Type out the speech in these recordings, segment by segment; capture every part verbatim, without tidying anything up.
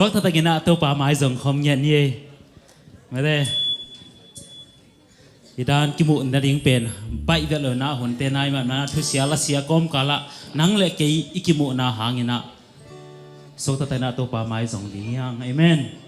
Suakta takin ah Topa mai zong khawm ngiat ni ei. Mate. I dan kimuh nading pen baih vet lo na, hunte nai man mana thusia lasia kawmkal ah nang le kei i kimuhna hangin ah suakta takin ah Topa mai zong ding hi hang. Amen.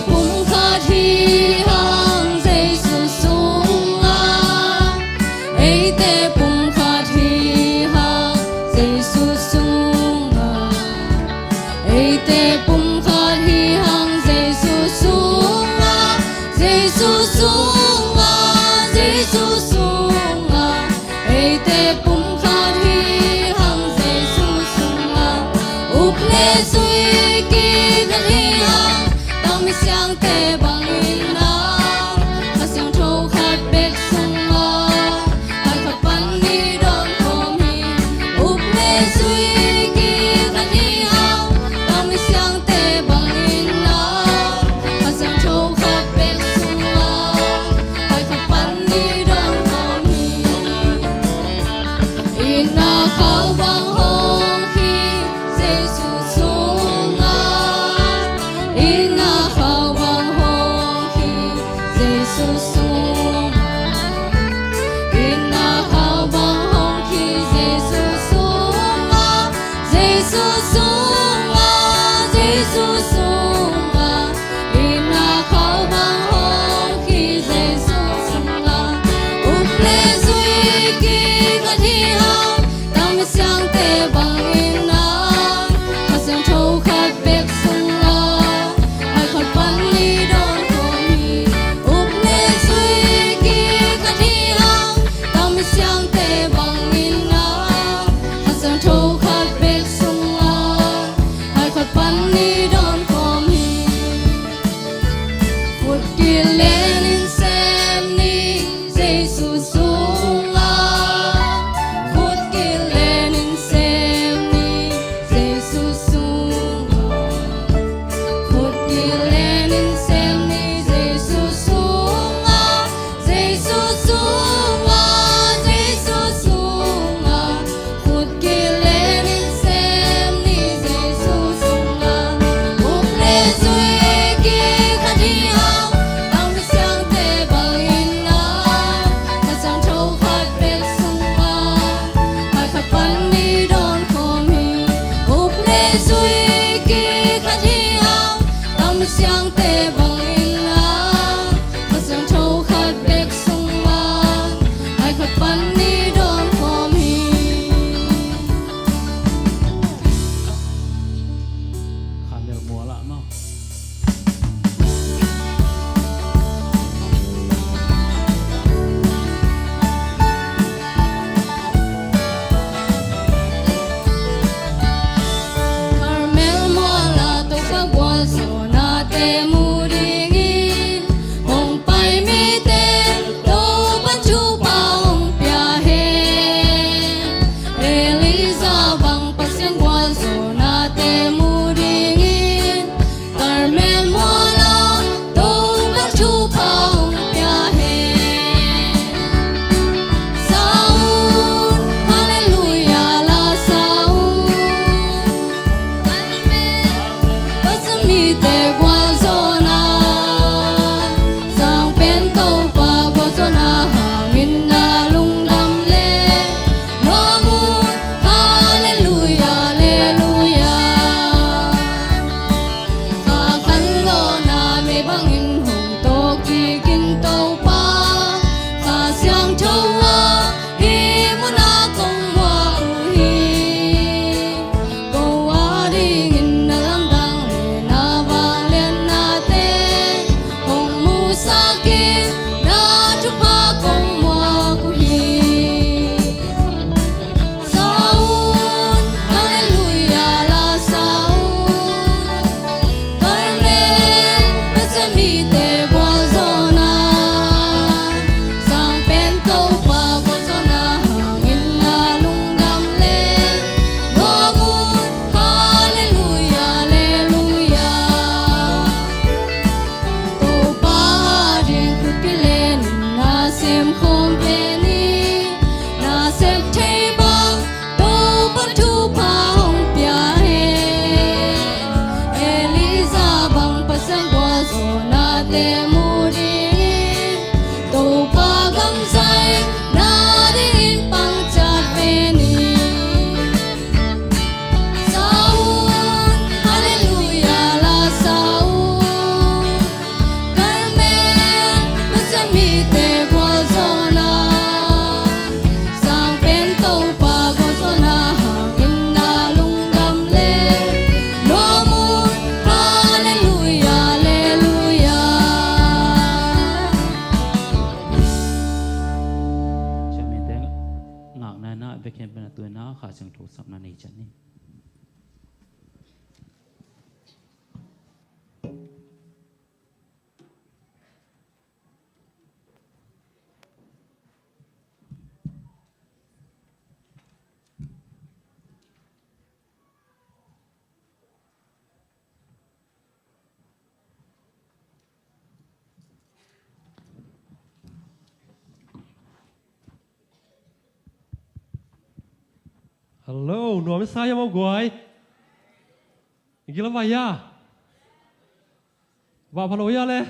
Pumkhat hi hang Jesu sungah, eite pumkhat hi hang Jesu sungah, eite pumkhat hi hang Jesu sungah, Jesu sungah, Jesu sungah. Eite pumkhat hi hang Jesu sungah, up le zui kikhat hi hang, tang misiangte bangin ah, Kha Siangtho khat bek sungah, hai khat pan i dawn khawm hi. Up le zui kikhat hi hang, tang misiangte bangin ah, Kha Siangtho khat bek sungah, hai khat pan i dawn khawm hi. Itna khau bang hong hi Jesu sungah, itna khau bang hong hi Jesu sungah, itna khau bang hong hi Jesu sungah, Jesu sungah, Jesu sungah. Itna khau bang hong hi Jesu sungah, up le zui kikhat hi hang, tang misiangte bangin ah, Kha Siangtho khat bek sungah, hai khat pan i dawn khawm hi. Up le zui kikhat hi hang, tang misiangte bangin ah, Kha Siangtho khat bek sungah, hai khat pan i dawn khawm hi. Khut kilenin sem ni Jesu sungah, khut kilenin sem ni Jesu sungah, khut kilenin sem ni Jesu sungah, Jesu sungah, Jesu sungah. Khut kilenin sem ni Jesu sungah, up le zui kikhat hi hang, tang misiangte bangin ah, Kha Siangtho khat bek sungah, hai khat pan i dawn khawm hi. Up le zui kikhat hi hang, tang misiangte bangin ah, Kha Siangtho khat bek sungah, hai khat pan i dawn khawm hi. Kha Siangtho mual ah maw. Karmel mual ah Topa gualzawhna te mu dingin hong pai mite Topa thupha hong pia hen. Elijah bang Pasian gualzawhna te mu dingin Karmel mual ah Topa thupha hong pia hen. Sa un, Halleluiah la sa un. Pasian mite gualzawhna, sang pen Topa gualzawhna hangin na lungdam le nuam un. Halleluiah, halleluiah. Kha khan lawhna mei bangin hong tawk kikin Topa, Kha Siangtho ah hih munah kong muak uh hi. Ko adingin na lamdang le na vangliatnate hong musakin na thupha kong muak uh hi. Sa un, halleluiah la sa un. Karmel Pasian mite gualzawhna, sang pen Topa gualzawhna hangin na lungdam le nuam un. Halleluiah, halleluiah. Topa ading khut kilenin na sem khawm pen hi. Na sep thei bang Topa thupha hong pia hen. Elijah bang Pasian gualzawhnate mu dingin Topa gam zaihna dingin pang ciat pen hi. Sa un, halleluiah la sa un. Khempeuh in a tu-in a Kha Siangtho sapna nei ciat ni. Hello, nuam i sa hiam, a guai? Gila vai ya. Vah pha lo ya le.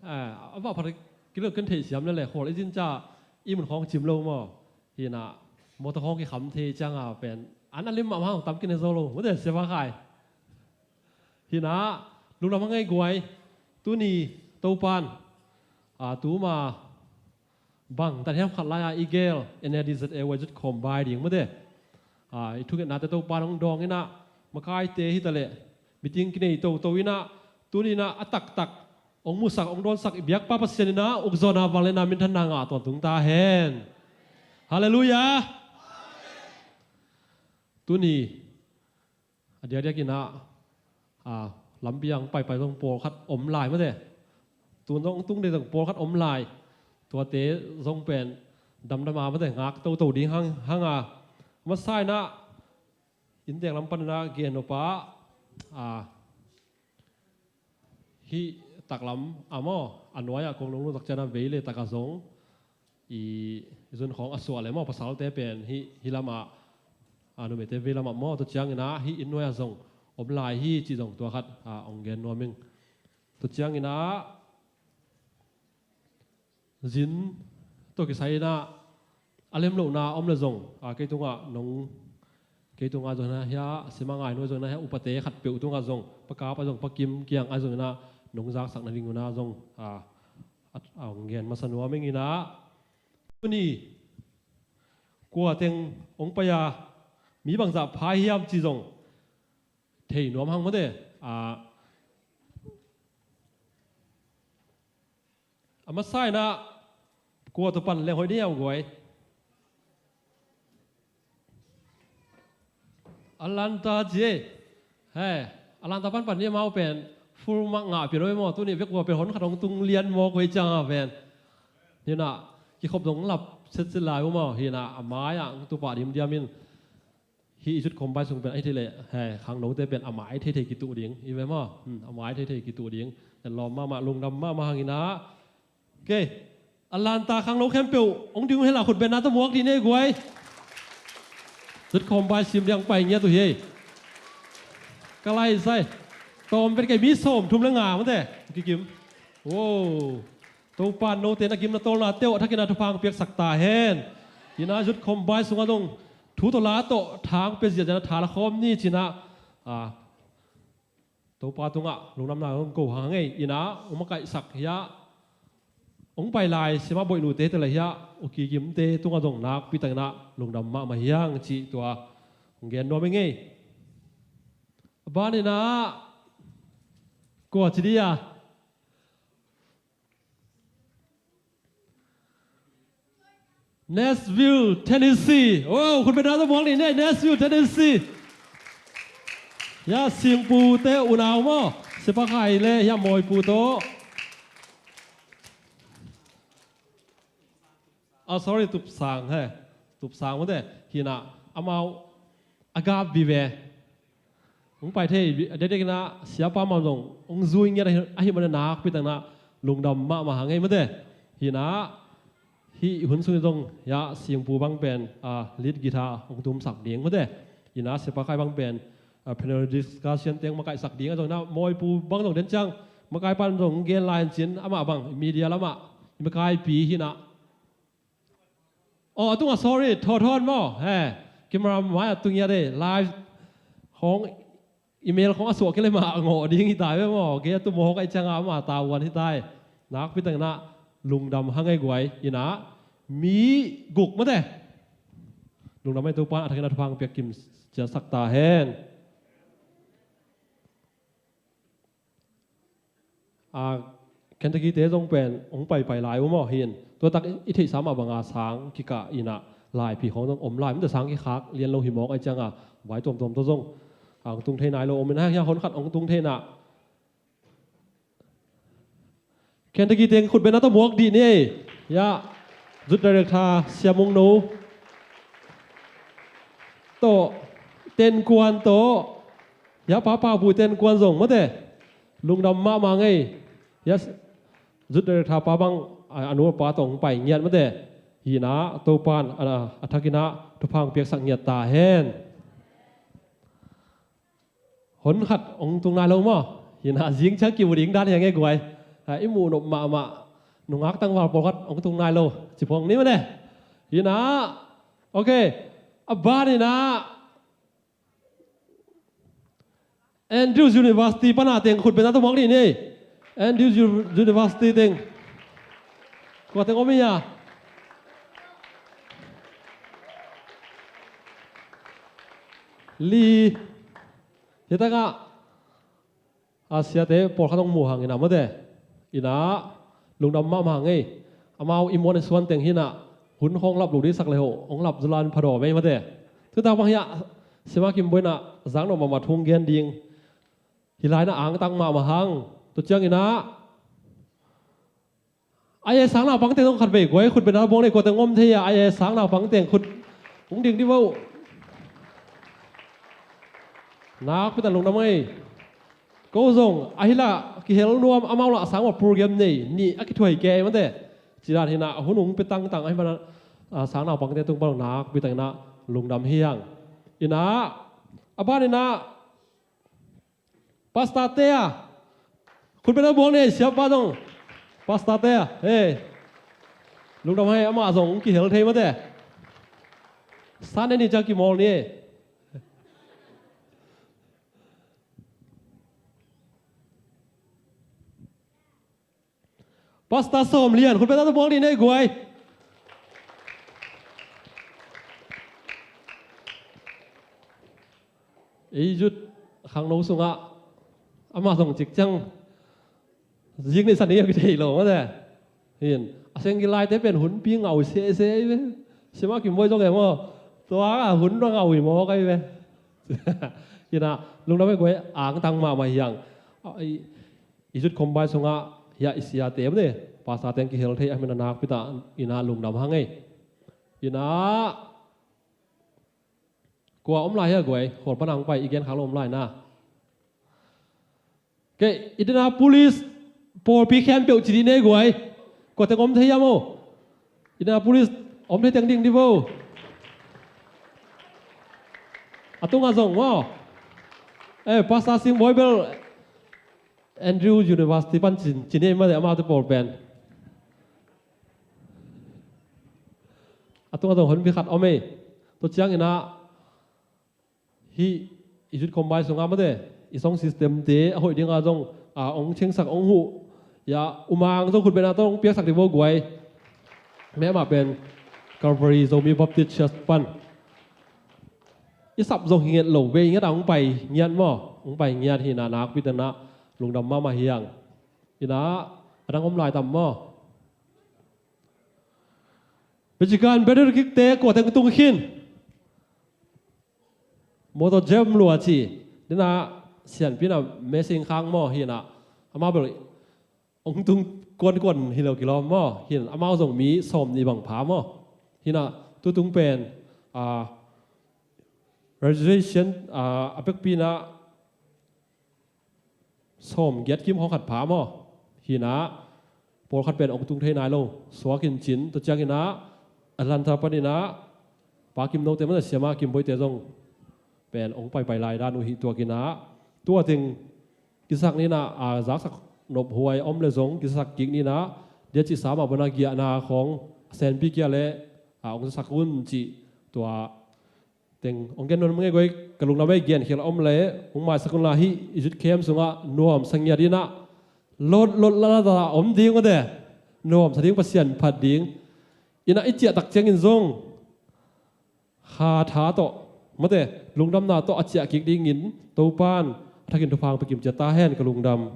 A vah pha kilo kan thei siam le le, khol i zin ca i mun khawng cim lo maw? Hi na, mawtaw khawng kikham thei cianga pen an a lim mahmah, tam kine zo lo mawte, sia va khai. Hi na, lungdam hang ei guai. Tuni Topan a tuma bang tan hiam khat lai-a i gel N A D Z A Y zut khawm bai ding mawte. A, i thungetnate Topan hong dawng inah, makaite hi ta leh, meeting kinei toto inah, tuni inah a taktak hong musak, hong dawnsak i biakpa Pasian inah ukzawhna vangliatna minthanna ngah tawntung ta hen. Halleluiah. Tuni a diakdiak inah, a, lampi ang paipai zong pawlkhat om lai mawte. Tun zong tung dei zong pawlkhat om lai. Tuate zong pen damdama mawte, ngak toto ding hang, hanga. Masa inah, inntek lam pan inah gen nop a, a, hih taklam a maw, a nuai-ah kong nunglu tak ciangin a vei le takah zong i zun khawng a suah le maw, pasalte pen hih, hih lamah, a, numeite vei lamah maw, tua ciangin ah hih inn nuai-ah zong om lai hi cih zong tua khat, a, hong gen nuam ing. Tua ciangin ah zin tawh kisai inah a lemlohna om le zong, a, kei tungah nong, kei tungah zong inah hiah, Sia Mangai nuai zong inah hiah, upate khatpeuh tungah zong, Pa Kap ah zong, Pa Kim kiang ah zong inah nong zaksakna ding un ah zong, a, a, a hong gen masa nuam ing inah. Tuni kua teng hong pai a, mi bangzah pha hiam cih zong thei nuam hang mawte. A, a masa inah kua tawh pan leng hoih ding hiam guai? Alanta ci ei. He, Alanta panpan ni, amau pen full mark ngah pia lo ei maw. Tuni vek kua pen hon khat hong tung lian mawk hoih cianga pen. Hi na, kikhop dong lap setset lai uh maw. Hi na, a mai-ah hong tu pah dimdiam in. Hih i zutkhawm bai sung pen ahi thei leh, he, khangnote pen a mai theithei kituh ding. I ve maw? Hmm, a mai theithei kituh ding. Lawm mahmah, lungdam mahmah hang inah. Kei, Alanta khangno khempeuh hong ding uh hen la, khut benna tawh muak dih ni ei guai. Zutkhawm bai sim ding pai ngiat uh hi ei. Ka lai sai. Tawm pen kei mi sawm thum le nga mawte. Kikim. Wow. Topa in note na gimna tawlna teuh a thakin a thupha hong piaksak ta hen. Hi na, zutkhawm bai sungah zong thu tawh la tawh tha hong pia ziahziah a, tha la khawm ni ci inah, a, Topa tungah lungdamna hong ko hang ei. Hi na, hong makaihsak hiah, hong pai lai Sia Mah Boih nute hi ta leh hiah, U Ki Kimte tungah zong nakpi takin ah lungdam mahmah hi hang cih tua hong gen nuam ing ei. A ban inah kua ci dih a? Nashville, Tennessee. Oh, khut benna tawh muak ni, Nashville, Tennessee. Hiah Singpute unau maw, Sia Pa Khai le hiah Mawipu tawh. Ah, sorry, Tupsang, he. Tupsang mawte. Hi na, amau a gap vive. Hong pai thei, a dekdek inah siapa mah zong hong zui ngiat ahi, ahi manin ah nakpi takin ah lungdam mahmah hang ei mawte. Hi na, hih hun sung in zong hiah Singpu bang pen, a, lead guitar hong tumsak ding mawte. Hi na, Sia Pa Khai bang pen, a, panel discussion teng makaihsak ding a zong inah, Mawipu bang zong den ciang makaipa in zong hong gen lai hi ci-in, amah bang media lamah i makaipi hi na. Oh, a tungah, sorry, Thawthawn maw? He, camera mai a tung ngiat ei, live khawng, email khawng a suah kei leh mah a ngawh ding hi ta ve maw? Kei a tu mawk ahih ciangah amah tavuan hi ta ei. Nakpi takin ah lungdam hang ei guai. Hi na, mi guk mawte. Lungdam ei, Topa in a thakin a thupha hong piak kim ciatsak ta hen. A, Kentucky te zong pen hong paipai lai uh maw hi in. Tua tak i theihsa mah banga sang kikah in ah laiphi khawng zong om lai, mate, sang kikhak lian lo hi mawk ahih cianga vai tuamtuam tawh zong hong tung thei nai lo om in, hang hiah hon khat hong tung thei in ah Kentucky teng khutbetna tawh muak dih ni ei. Hiah Youth Director Sia Mung No tawh, Ten Kuan tawh, hiah Pa Pau Pui Ten Kuan zong, mate, lungdam mahmah ngei. Hiah Youth Director pa bang a, a nu a pa tawh hong pai ngiat, mate. Hi in ah Topa'n a, a thak in ah thupha hong piaksak ngiat ta hen. Hon khat hong tung nai lo maw? Hi in ah zing ciang kimu ding dan hi a ngei guai. Ha, i muh nop mahmah nungak tangval pawlkhat hong tung nai lo ci phawng ni, mate. Hi in ah, ok, a ban in ah Andrews University pan a teng khutbetna tawh muak dih ni. Andrews U-, University teng kua teng om hi a? Li. Hi tak ah a siate pawlkhat hong mu hang in ah, mate, in ah lungdam mahmah ngei. Amau i muan i suan teng hi in ah hun khawng lap lo ding sak le ho, hong lap zaw lai in pha daw mei, mate. Tu tak bang hiah Sia Ma Kim Bawi in ah zaknop mahmah thu hong gen ding. Hi lai in ah angtang mahmah hang. Tua ciang in ah I A S sang naupang teng zong khat vei guai, khutbetna buang ni, kua teng om thei a, I A S sang naupang teng khut hong ding dih vo. Nakpi tak lungdam ngei. Ko zong a hi lah kihel nuam, amau lah sang mah program nei, nih a kithuai kei, mate. Ci dan hi in ah hun hong pia tangtang ahih manin ah sang naupang te tung pan nakpi tak in ah lungdam hi hang. In ah a ban in ah Pastor te a, khutbetna buang ni, siapa zong. Pastor te a, hei, lungdam hei, amah zong kihel thei, mate. Sunday ni ciang kimawl ni. Pastor Sawm Lian, khutbetna tawh muak dih ni ei guai. Ei youth khangno sungah amah zong cik ciang zik neihsa ni a kithei lo, mate. Hi in, a seng kilaite pen hunpi ngau sese ei ve. Sia Ma Kim Bawi zong e maw, tua a hun ngau hi mawk ei ve. Hi in ah lungdam ei guai, angtang mahmah hi hang. I, i youth combine sungah hiah i siate, mate, pastor teng kihel thei ahih manin nakpi tak in ah lungdam hang ei. Hi in ah kua om lai hiah guai, khual pan a hong pai i gen khak lo om lai na. Kei, Indianapolis pawlpi khempeuh ci dih ni ei guai. Kua teng om thei hiam aw? Indianapolis om thei teng ding dih vo. A tungah zong maw? Eh, Pastor Sing Bawi bel Andrew University pan ci, ci ni ei, mate, amaute pawl pen. A tungah zong honpi khat om ei. Tua ciang in ah hih i youth combine sungah, mate, i sound system te a hoih dingah zong a hong chengsak, hong huh, ya, U Mang zong khutbetna tawh hong piaksak dih vo guai. Meh, amah pen Calvary Zomi Baptist Church pan. I sap zong hi nget lo, bei nget a hong pai ngiat maw, hong pai ngiat hi in ah nakpi tak in ah lungdam mahmah hi hang. In ah a dang om lai tam maw? Michigan Battle Creek te kua teng tung khin? Motor jam lua ci. Dena sianpi na mesing khang maw hi in ah, amau bel hong tung kuankuan hi lo kilawm maw. Hi in ah amau zong mi sawm nih bang pha maw. Hi in ah tutung pen, ah, registration, ah, a pekpi na sawm giat kim khawng khat pha maw. Hi in ah pawlkhat pen hong tung thei nai lo, suak in cin, tua ciang in ah Atlanta pan in ah Pa Kim No te, mate, Sia Ma Kim Bawi te zong pen hong paipai lai dan uh hi tuak in ah, tua teng kisak ni in ah, a zaksak nophuai om le zong kisak kik ni in ah, dia cih sa mah bana giahna khawng a senpi kia le, a, hong sak un cih tua teng hong gen nuam ngei guai. Ka lungdam ei, gen khial om le hong maisak un la, hih i youth camp sungah nuamsa ngiat in ah, lot lot la la ta om ding, mate, nuamsa ding, Pasian phat ding. In ah i ciah tak ciangin zong kha tha tawh, mate, lungdamna tawh a ciah kik dingin Topa'n a thakin thupha hong pia kim ciat ta hen. Ka lungdam.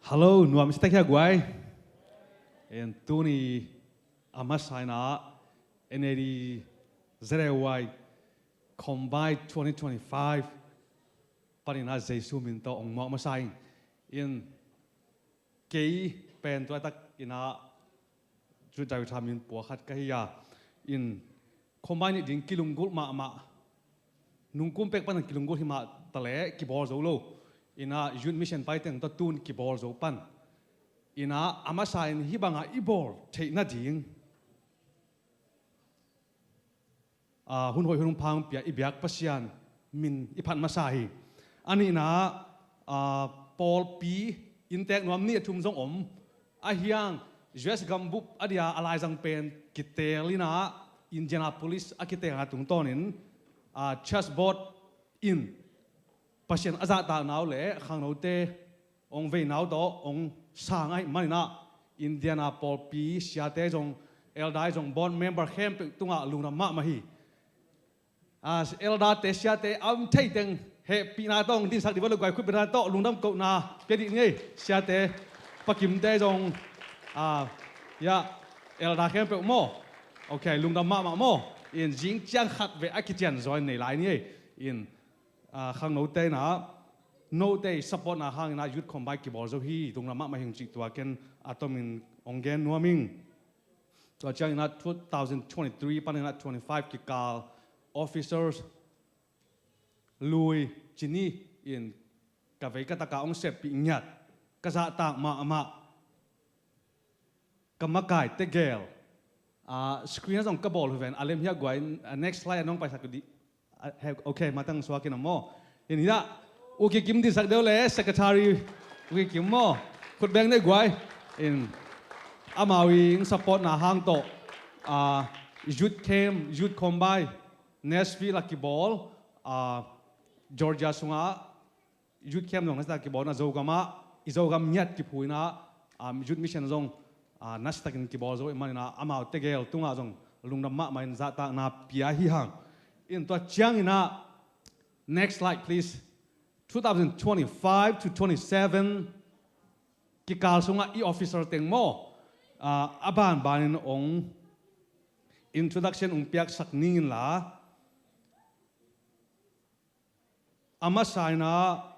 Hello, nuam si tak hia guai. En tuni a masa in ah N A D Z A Y Combine twenty twenty-five panin ah Jesu min tawh ong muak masa in. In kei pen tua tak in ah Youth Director min pua khat ka hi a. In Combine nih ding kilunggulh mahmah. Nungkum pek pan kilunggulh hi mah ta leh kibawl zo lo. In ah Youth Mission pai teng tawh tun kibawl zo pan. In ah a masa in hih bangah i bawl theih nading, ah, hun hoih hun pha pia i biak Pasian min i phat masa hi. A nihna, ah, pawlpi inntek nuam nih a thum zong om. A hiang U S gambup a dia a laizang pen kiteel in ah Indianapolis a kiteelna tungtawnin, ah, church board in Pasian a zahtakna uh le khangnote ong veina uh tawh ong sang ahih manin ah Indiana pawlpi siate zong, elder zong, board member khempeuh tungah lungdam mahmah hi. Ah, elder te, siate a om thei teng hehpihna tawh ong dinsak dih vo le guai, khutbetna tawh lungdam kohna pia dih ni ei. Siate, Pa Kimte zong, ah, ya, elder khempeuh maw. Ok, lungdam mahmah maw. In zing ciang khat vei a kician zaw in nei lai ni ei. In, ah, khangnote in ah note supportna hangin ah Youth Combine kibawl zo hi, lungdam mahmah hi ing cih tua ken a tomin ong gen nuam ing. Tua ciangin ah two thousand twenty-three panin ah twenty-five kikal officers lui cini in ka vei ka taka ong seppih ngiat, ka zahtak mahmah, ka makai tegel. Ah, screen ah zong ka bawl uh ven, a lem hiah guai, ah, next slide ah nong paisak dih. Ah, he, ok, matang suak in a maw. In hiah, U Kikim dinsak deuh le, secretary U Kikim maw. Khut beng nei guai. In amau ing supportna hang tawh, ah, youth camp, youth combine, Nashville a kibawl, ah, Georgia sungah, youth camp zong nasatakin kibawl in ah Zogam ah, i Zogam ngiat kiphu in ah, um, Youth Mission zong, ah, nasatakin kibawl zo ahih manin ah amau tegel tungah zong lungdam mahmah in zahtakna pia hi hang. In tua ciangin ah, next slide please. Two thousand twenty-five to twenty-seven kikal sungah i officer teng maw, ah, a banbanin ong introduction ong piaksak ning inla, a masa in ah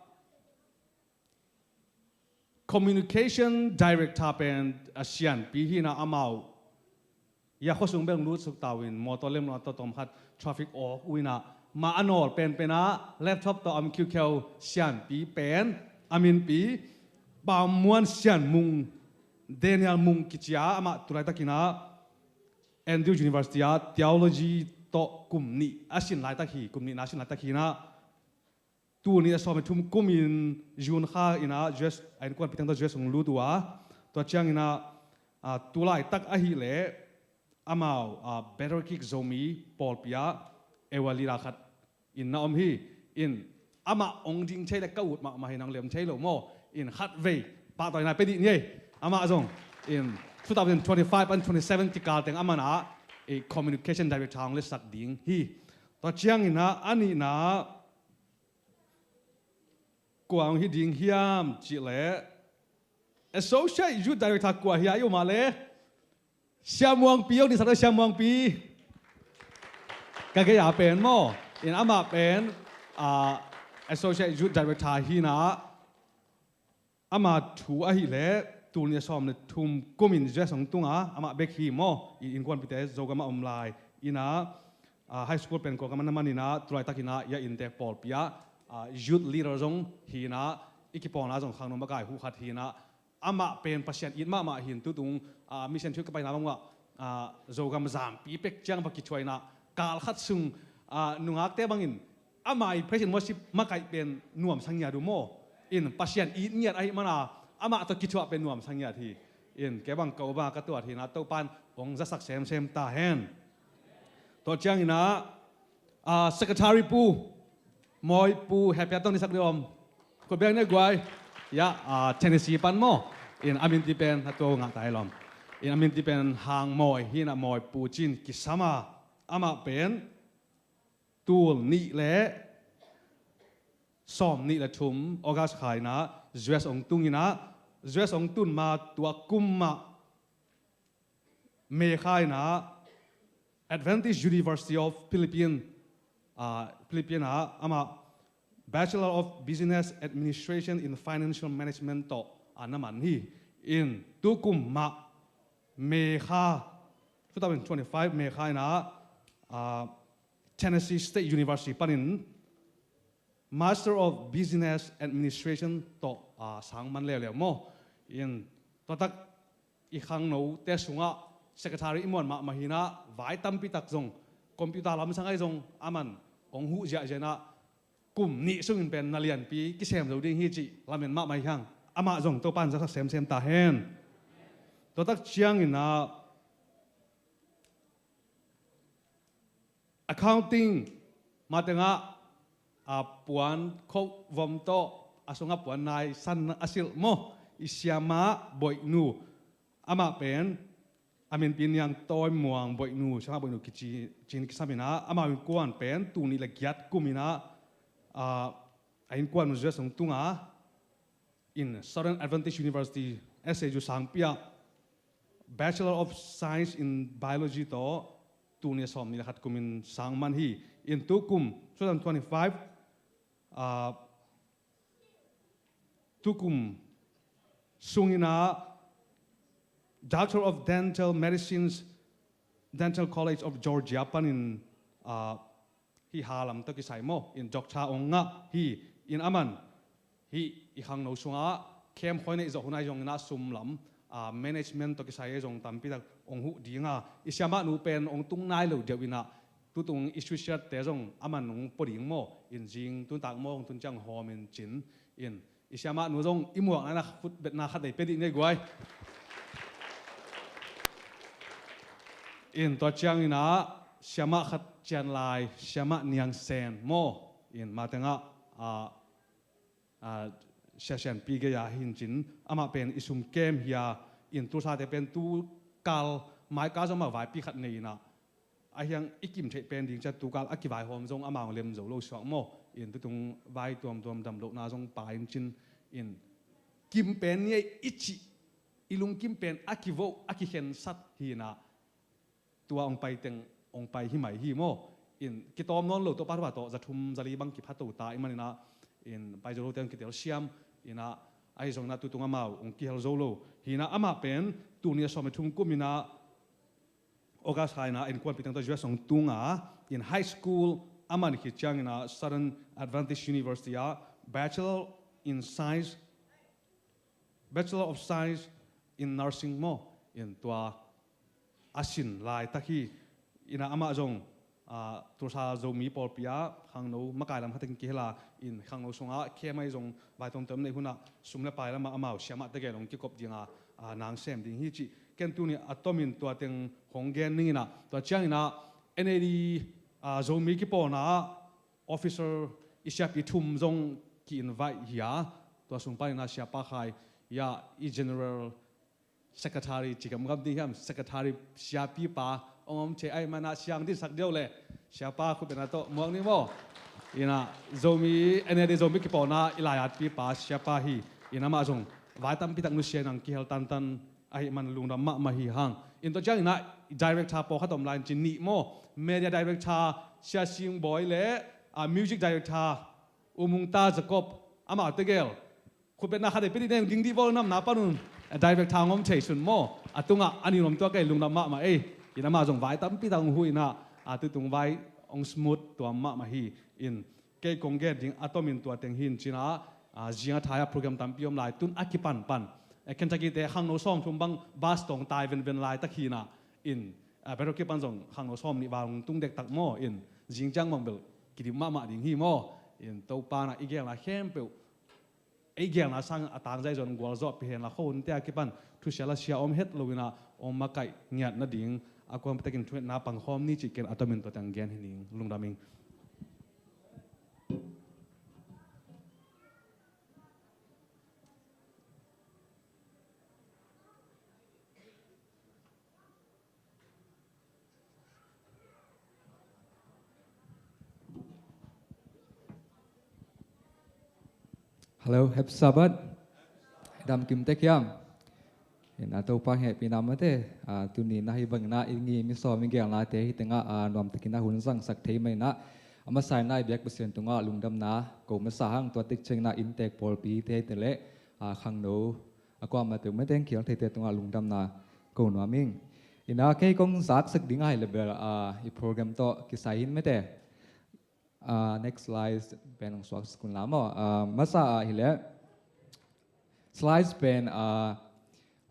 communication director pen a sianpi hi in ah amau, ya, khuasung bek lut suk ta uh in, motor lem lo a tawh tawm khat traffic aw uh in ah, mah a nawl penpen ah laptop tawh a om khiukheu sianpi pen a minpi Pa Muan Sian Mung, Daniel Mung kici a, amah tu laitakin ah Andrew University ah theology tawh kum nih a sin laitak hi, kum nihna a sin laitak hi in ah, tul nih le sawm le thum kumin June kha in ah U S, a innkuanpih teng tawh U S ong lut uh a, tua ciangin ah, ah, tu laitak ahih leh amau, ah, Battle Creek Zomi pawlpi ah elder leader khat in na om hi. In amah ong ding thei le ka ut mahmah hi, nang lem thei lo maw. In khat vei pahtawina pia dih ni ei. Amah zong in two thousand twenty-five and twenty-seven kikal teng amah in ah, eh, communication director ong letsak ding hi. Tua ciangin ah a nihna kua ong hi ding hiam cih leh, Associate Youth Director kua hi a i um a leh, Sia Muangpi ong dinsak dih, Sia Muangpi. Ka gei a pen maw. In amah pen, ah, Associate Youth Director hi in ah, ama thu ahih leh tul nih le sawm le thum kumin U S ong tung a, amah bek hi maw. I innkuanpihte Zogam ah om lai in ah, ah, high school pen Kawlgam ah na man in ah, tu laitakin ah i a inntek pawlpi ah, ah, youth leader zong hi in ah, i kipawlna zong khangno makai huh khat hi in ah, amah pen Pasian it mahmah hi in, tutung, ah, mission trip ka paina bang uah, ah, Zogam zampi pek ciang va kithuah in ah, kal khat sung, ah, nungakte bangin amah i praise and worship makaih pen nuamsa ngiat uh maw. In Pasian it ngiat ahih manin ah amah tawh kithuah pen nuamsa ngiat hi. In kei bang ka upa ka tuat hi in ah, Topan ong zasak semsem ta hen. Tua ciangin ah, ah, Secretary Pu Mawi Pu, hehpihna tawh ong dinsak dih om. Khut beng ni ei guai. Ya, ah, Tennessee pan maw. In a minti pen, a tua ngah ta hi lawm. In a minti pen Hang Mawi hi in ah, Mawi Pu ci-in kisam a, amah pen tul nih le sawm nih le thum August kha in ah U S ong tung in ah, U S hong tun ma tua kum mah May kha in ah Adventist University of Philippines, ah, Philippines ah amah Bachelor of Business Administration in Financial Management tawh a na man hi. In tu kum mah May kha, two thousand twenty-five May kha in ah, ah, Tennessee State University panin Master of Business Administration tawh, ah, sang man leuleu maw. In tua tak i khangnote sungah secretary i muan mahmah hi in ah, vai tampi tak zong computer lamsang ahi zong aman hong huh ziahziah in ah, kum nih sungin pen na lianpi kisem zo ding hi cih lamen mahmah hi hang. Amah zong Topa in zaksak semsem ta hen. Tua tak ciangin ah accounting, mah tengah, a, puan khoh vom tawh a sungah puan nai san a silh maw, i siamah Boihnu, amah pen a minpi Niang Tawi Muang Boihnu, siamah Boihnu kici, ci-in kisam in ah, amah innkuan pen tul nih le giat kum in ah, a, a innkuan U S hong tung a, in Southern Adventist University, S A U sangpi ah Bachelor of Science in Biology tawh tul nih sawm nih le khat kumin sang man hi. In tu kum two thousand twenty-five, ah, tu kum sung in ah Doctor of Dental Medicines, Dental College of Georgia panin, ah, hih ha lam tawh kisai maw, in doctor hong ngah hi. In aman hih i khangno sungah camp khawng neih zawh hun ah zong in ah sum lam, ah, management tawh kisai zong tampi tak hong huh ding a, i siamah nu pen hong tung nai lo deuh in ah, tutung i suicide te zong aman hong pua ding maw, in zing tun tak maw hong tun ciang hawm in cin, in i siamah nu zong i muakna in ah khutbetna khat nei pia dih ni ei guai. In tua ciangin ah siamah khat cian lai, siamah Niang Sen maw, in mah tengah, ah, ah, Sia Sianpi gei-a hi in cin, amah pen i sum kem hi a, in Tulsa te pen tu kal mai kal zong mah vaipi khat nei in ah, a hiang i kim theih pen ding ciang tu kal a kivaihawm zong amau lem zo lo suak maw, in tutung vai tuamtuam dam lohna zong pai in cin, in kim pen ni ei i cih, i lungkim pen a kivoh a kikhensat hi in ah, tua hong pai teng hong pai hi mai hi maw. In kitawm nawn lo, Topa thupha tawh za thum za li bang kipha to ta ahih manin ah, in pai zo lote hong kitel siam in ah, ahi zongin ah tutung amau hong kihel zo lo hi in ah, amah pen tul nih sawm le thum kum in ah August kha in ah innkuanpih teng tawh U S hong tung a, in high school a man khit ciangin ah Southern Adventist University ah Bachelor in Science, Bachelor of Science in Nursing maw, in tua a sin laitak hi. In ah amah zong, ah, Tulsa Zomi pawlpi ah khangno makai lam khatin kihel a, in khangno sungah camp ah zong vai tuamtuam neih hun ah sum le pai lamah amau siamahte gel hong kikop ding a, ah, nang sem ding hi cih ken tuni a tomin tua teng hong gen ning in ah, tua ciangin ah N A D, ah, Zomi kipawlna ah officer i siapi thum zong ki-invite hi a, tua sung panin ah siapa khai ah i general secretary ci gamgam ding hiam, secretary siapipa hong om thei ahih manin ah siang dinsak deuh leh siapa khutbetna tawh muak ni maw. In ah Zomi, N A D Zomi kipawlna i lai-atpipa siapa hi. In amah zong vai tampi tak nusia in ah kihel tantan ahih man lungdam mahmah hi hang. In tua ciangin ah director pawlkhat om lai in cin, nih maw, media director Sia Sing Bawi le, ah, music director U Mung Ta Jacob, amau tegel khutbetna khat ei pia dih ni ei, ding dih bawl, namna panun, ah, director hong om thei sun maw. A tungah a nih nuam tuak ei, lungdam mahmah ei. In amah zong vai tampi tak hong huh in ah, ah, tutung vai hong smooth tuam mahmah hi. In kei kong gen ding a tomin tua teng hi in cin ah, ah, zing a thai ah program tampi om lai, tun a kipanpan, eh, Kentucky te khangno sawmthum bang bus tawng tai venven laitak hi in ah, in, ah, Battle Creek pan zong khangno sawmnih val hong tung dektak maw, in zing ciang bang bel kidim mahmah ding hi maw. In Topa in ah i gelna khempeuh, ei gelna sang a tangzai zong gualzawh pia hen la, khuahunte a kipan thusia lasia om het lo in ah hong makaih ngiat nading a kuampitekin thungetna pangkhawm ni cih ken a tomin tua teng gen hi ning. Lungdam ing. Hello, happy Sabbath. Dam kim tek hiam? Ina Topa hehpihna mate, a, tuni na hi bangin ah i ngim i sawm i geelnate hi tengah, a, nuamtakin a hun zangsak thei mai inah, a masa inah i biak Pasian tungah lungdamna ko masa hang, tua tek ciang inah inntek pawlpite hi teleh, a, khangno a kuamah peuh mate, hong khial theite tungah lungdamna ko nuam ing. Ina kei kong zaksak ding ahi lebel, a, i program tawh kisai hin mate. Ah, next slide pen hong suak sak un la maw. Ah, masa ah hileh slides pen, ah,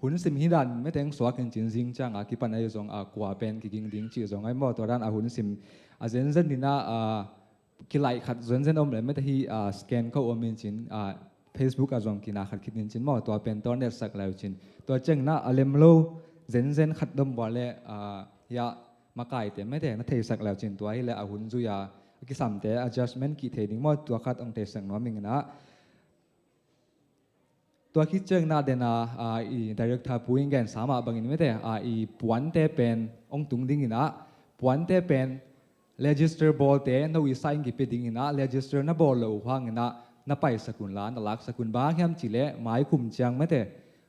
hun sim hi dan mate hong suak in cin, zing ciang a kipan ahi zong, ah, kua pen kiging ding cih zong ahi maw. Tua dan a hun sim a zenzen inah, ah, kilaih khat zenzen om le mate hi, ah, scan code om in cin, ah, Facebook ah zong kina khat khit in cin maw, tua pen tawh netsak lai uh cin. Tua ciang inah a lem lo zenzen khat dom bua le, ah, hiah makaite mate na theisak lai uh cin, tua hileh a hun zui a a kisamte adjustment kih thei ding maw, tua khat hong theisak nuam ing inah. Tua khit ciang inah den a, a, i director pu in gensa mah bangin mate, a, i puante pen hong tung ding inah, puante pen register bawlte no i sa in kipia ding inah, register na bawl lo uh hang inah na paisak un la, na laksak un. Bang hang hiam cih leh mai kum ciang mate,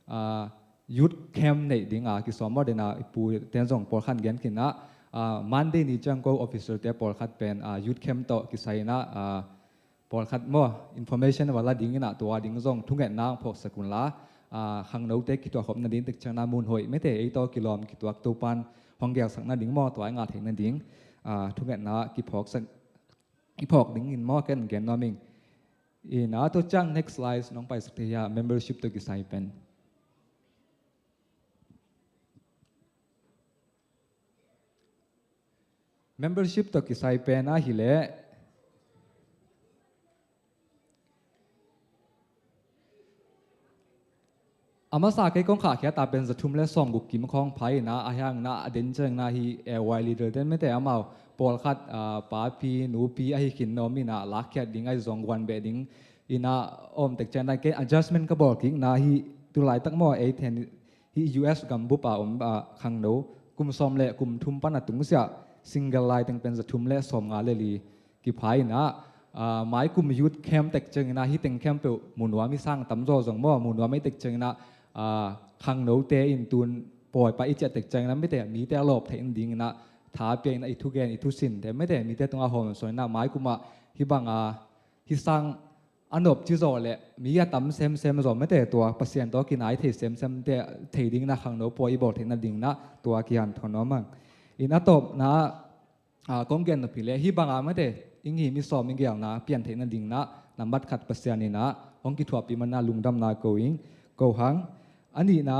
a, youth camp neih ding a kisawm maw, den a i pu ten zong pawlkhat gen khin inah, a, Monday ni ciang ko officer te pawlkhat pen, a, youth camp tawh kisai inah, a, pawlkhat maw, information va la ding inah, tua ding zong thungetna hong phawksak un la, a, khangnote kituahkhop nading tek ciang inah mun hoih mate, ei tawh kilawm kituak Topa'n hong geelsak nading maw, tua i ngah theih nading, a, thungetna kiphawksak, kiphawk ding in maw, ken gen nuam ing. Ina tua ciang next slide nong paisak thei hiam, membership tawh kisai pen. Membership tawh kisai pen ahih leh, a masa kei kong khahkhia ta pen za thum le sawm guk kim khawng pha inah, ahi hang inah a den ciang inah hi A Y leader ten mate amau pawlkhat, ah, papi nupi ahi khin nuam inah, lakkhiat ding ahi zong guan beh ding inah om tek ciang inah kei adjustment ka bawl kik inah hi, tu laitak maw ei then hi U S gambup a om, ah, khangno kum sawm le kum thum pan a tungsiah single lai teng pen za thum le sawm nga le li kipha inah, ah, mai kum youth camp tek ciang inah hi teng khempeuh mu nuam, i sang tamzaw zong maw mu nuam ei tek ciang inah, ah, khangnote in tun pawi pah i ciah tek ciang inah mite, mite a lawp theih nading inah tha pia inah i thugen i thusinte mite, mite tungah hawm sawn inah mai kum ah hi bang a hi sang a nop ci zawh le mi a tam semsem zawh mate, tua Pasian tawh kinai thei semsemte thei ding inah khangno pawi i bawl theih nading inah tua kihanthawn nuam ing. Ina tawpna, ah, kong gen nop hi leh hi bang a mate i ngim i sawm i geelna pian theih nading inah nambat khat Pasian inah hong kithuahpih man inah lungdamna ko ing, ko hang. A nihna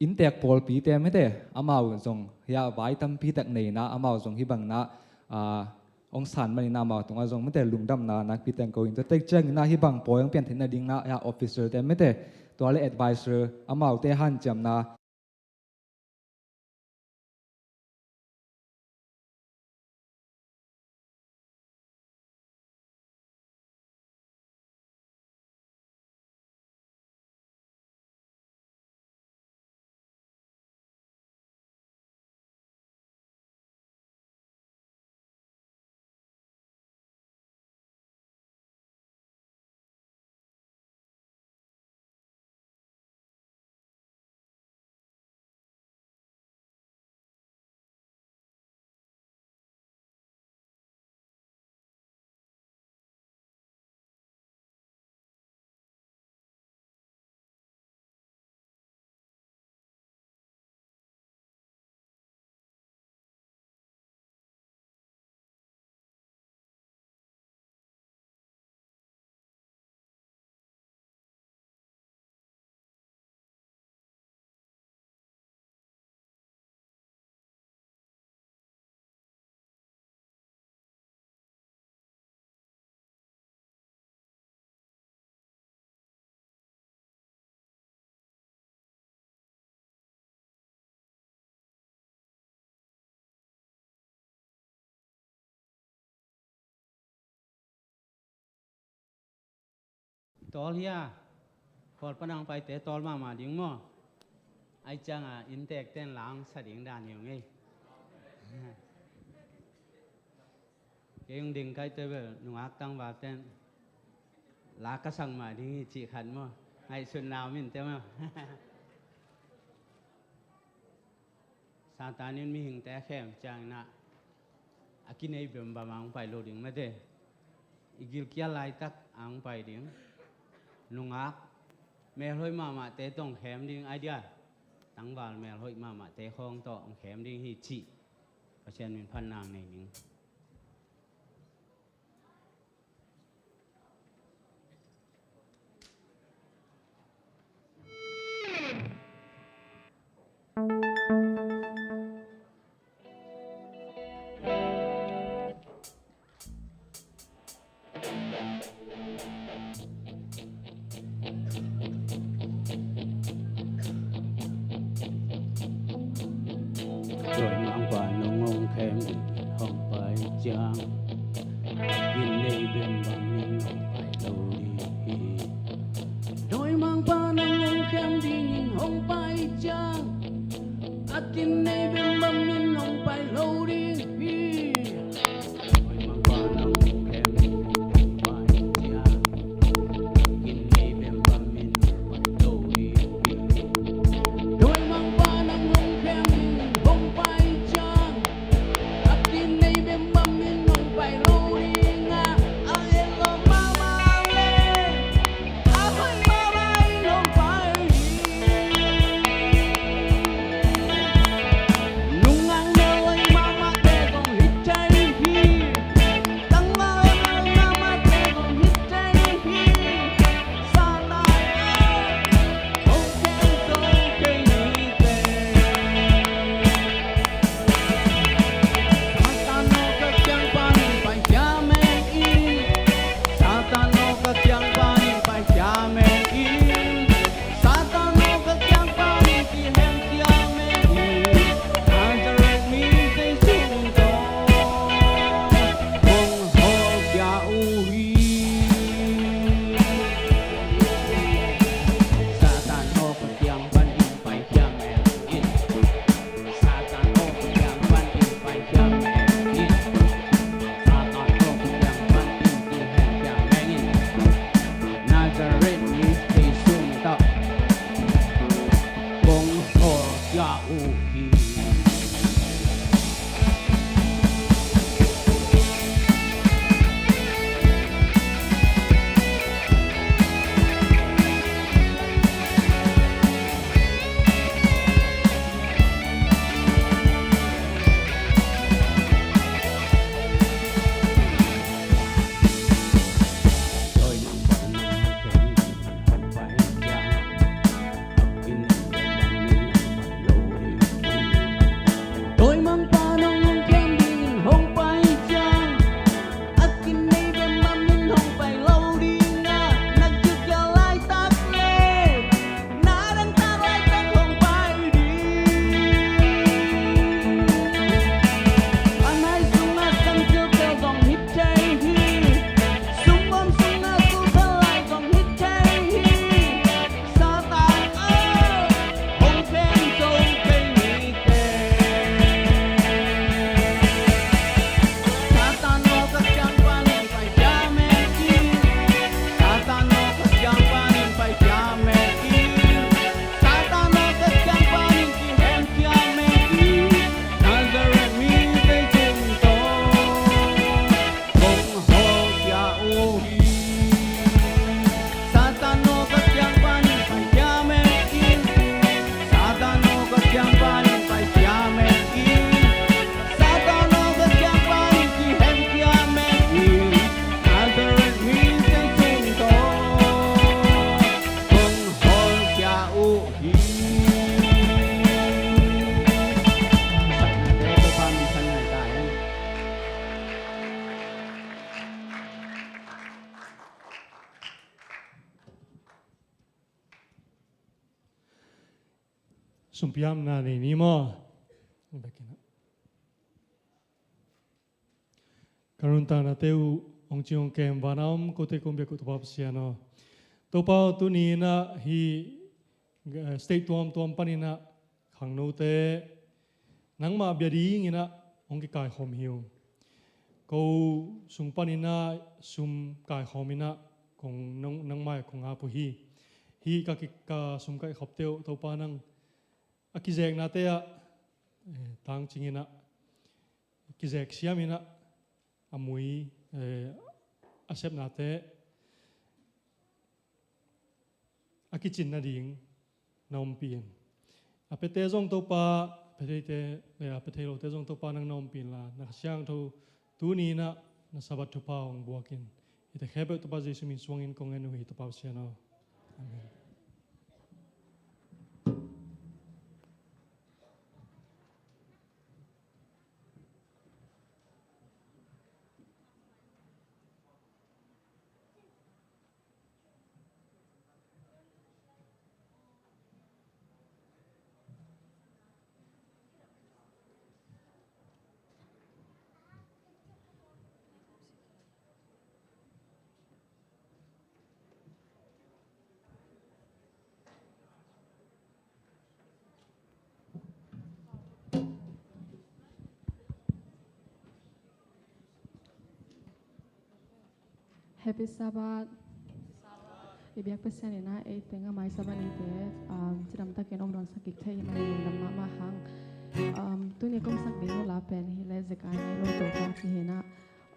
inntek pawlpite mate, amau zong hiah vai tampi tak nei inah amau zong hi bang inah, ah, hong san man inah amau tungah zong mate lungdamna nakpi teng ko ing. Tua tek ciang inah hi bang pawi hong pian theih nading inah hiah officer te mate, tua le advisor, amaute hanciamna Tawl hia? Khual panang paite tawl mahmah ding maw? Ai cianga inntek ten lang sa ding dan hi ung ei. Kei hong ding kaite bel nungak tangval ten la ka sang mah ding hi cih khat maw? Ngaihsutna om inteh maw? Satan in mihingte a khem ciangin ah a kinei bembam a hong pai lo ding mate. I gilkial laitak a hong pai ding. Nungak melhoih mahmahte tawh hong khem ding, a diak tangval melhoih mahmahte khawng tawh hong khem ding hi cih Pasian min phatna nei ning. Dawimangpa nong hong khem dingin hong pai ciang, a kinei bembam in hong pai lo ding hi. Dawimangpa nong hong khem dingin hong pai ciang, a kinei bembam in hong pai lo ding hi. Sumpiamna nei ni maw? Ka nuntaknate uh hong cing hong kem, vana om kote kong biak uh Topa Pasian aw. Topa aw, tuni in ah hih, eh, state tuamtuam panin ah khangnote nangmah bia dingin ah hong kikaikhawm hi uh. Ko sung panin ah sum kaikhawm in ah kong nang, nangmah kong ap uh hi. hih ka ki-, ka sum ka khopte uh Topa nang a kizeknate ah, eh, tangcing in ah, kizek siam in ah, a mui, eh, a sepnate a kicin nading na ompih in. A piate zong Topa, pia theite, eh, a pia thei lote zong Topa nang na ompih inla, na Kha Siangtho tuni in ah na Sabbath thupha hong buak in. Hihte khempeuh Topa Jesu min suangin kong ngen uh hi, Topa Pasian aw. Amen. Happy Sabbath. I biak Pasian in ah ei teng a mai Sabbath nite, um, cidamtakin hong dawnsak kik thei hi manin lungdam mahmah hang. Um, tuni kong sak ding uh la pen hi leh Zekai Ngei Lo Topa ci hi in ah,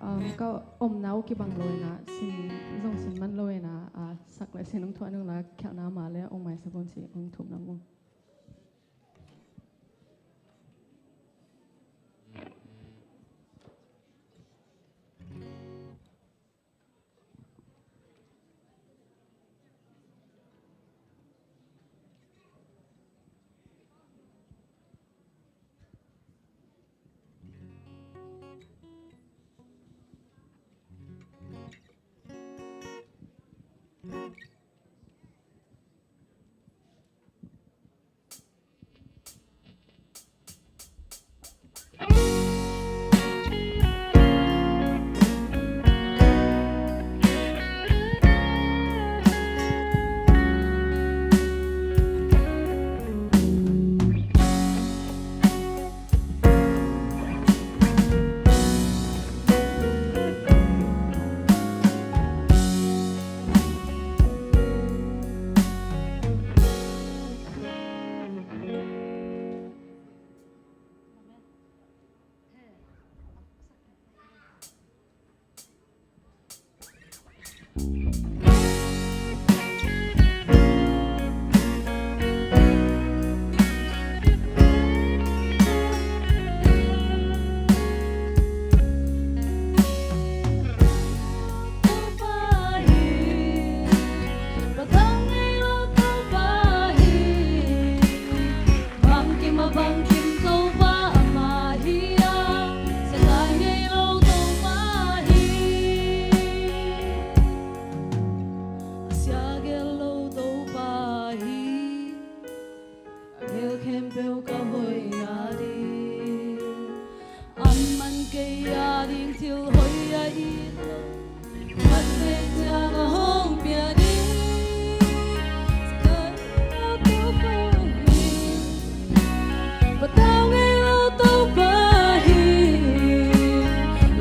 um, ka omna uh kibang lo in ah, sin zong sin man lo in ah, uh, sak leh sin hong thuah ning la, khialhna mah leh hong maisak un ci hong thum lam uh. Bangkim a bangkim Topa amah hi a, Zekai Ngei Lo Topa hi. A sia gel lo Topa hi, a gel khempeuh ka hoihna ding. Amah'n kei a ding thil hoih a it lo, khat vei ciang a hong pia ding. Zekai Ngei Lo Topa hi, patau ngei lo Topa hi.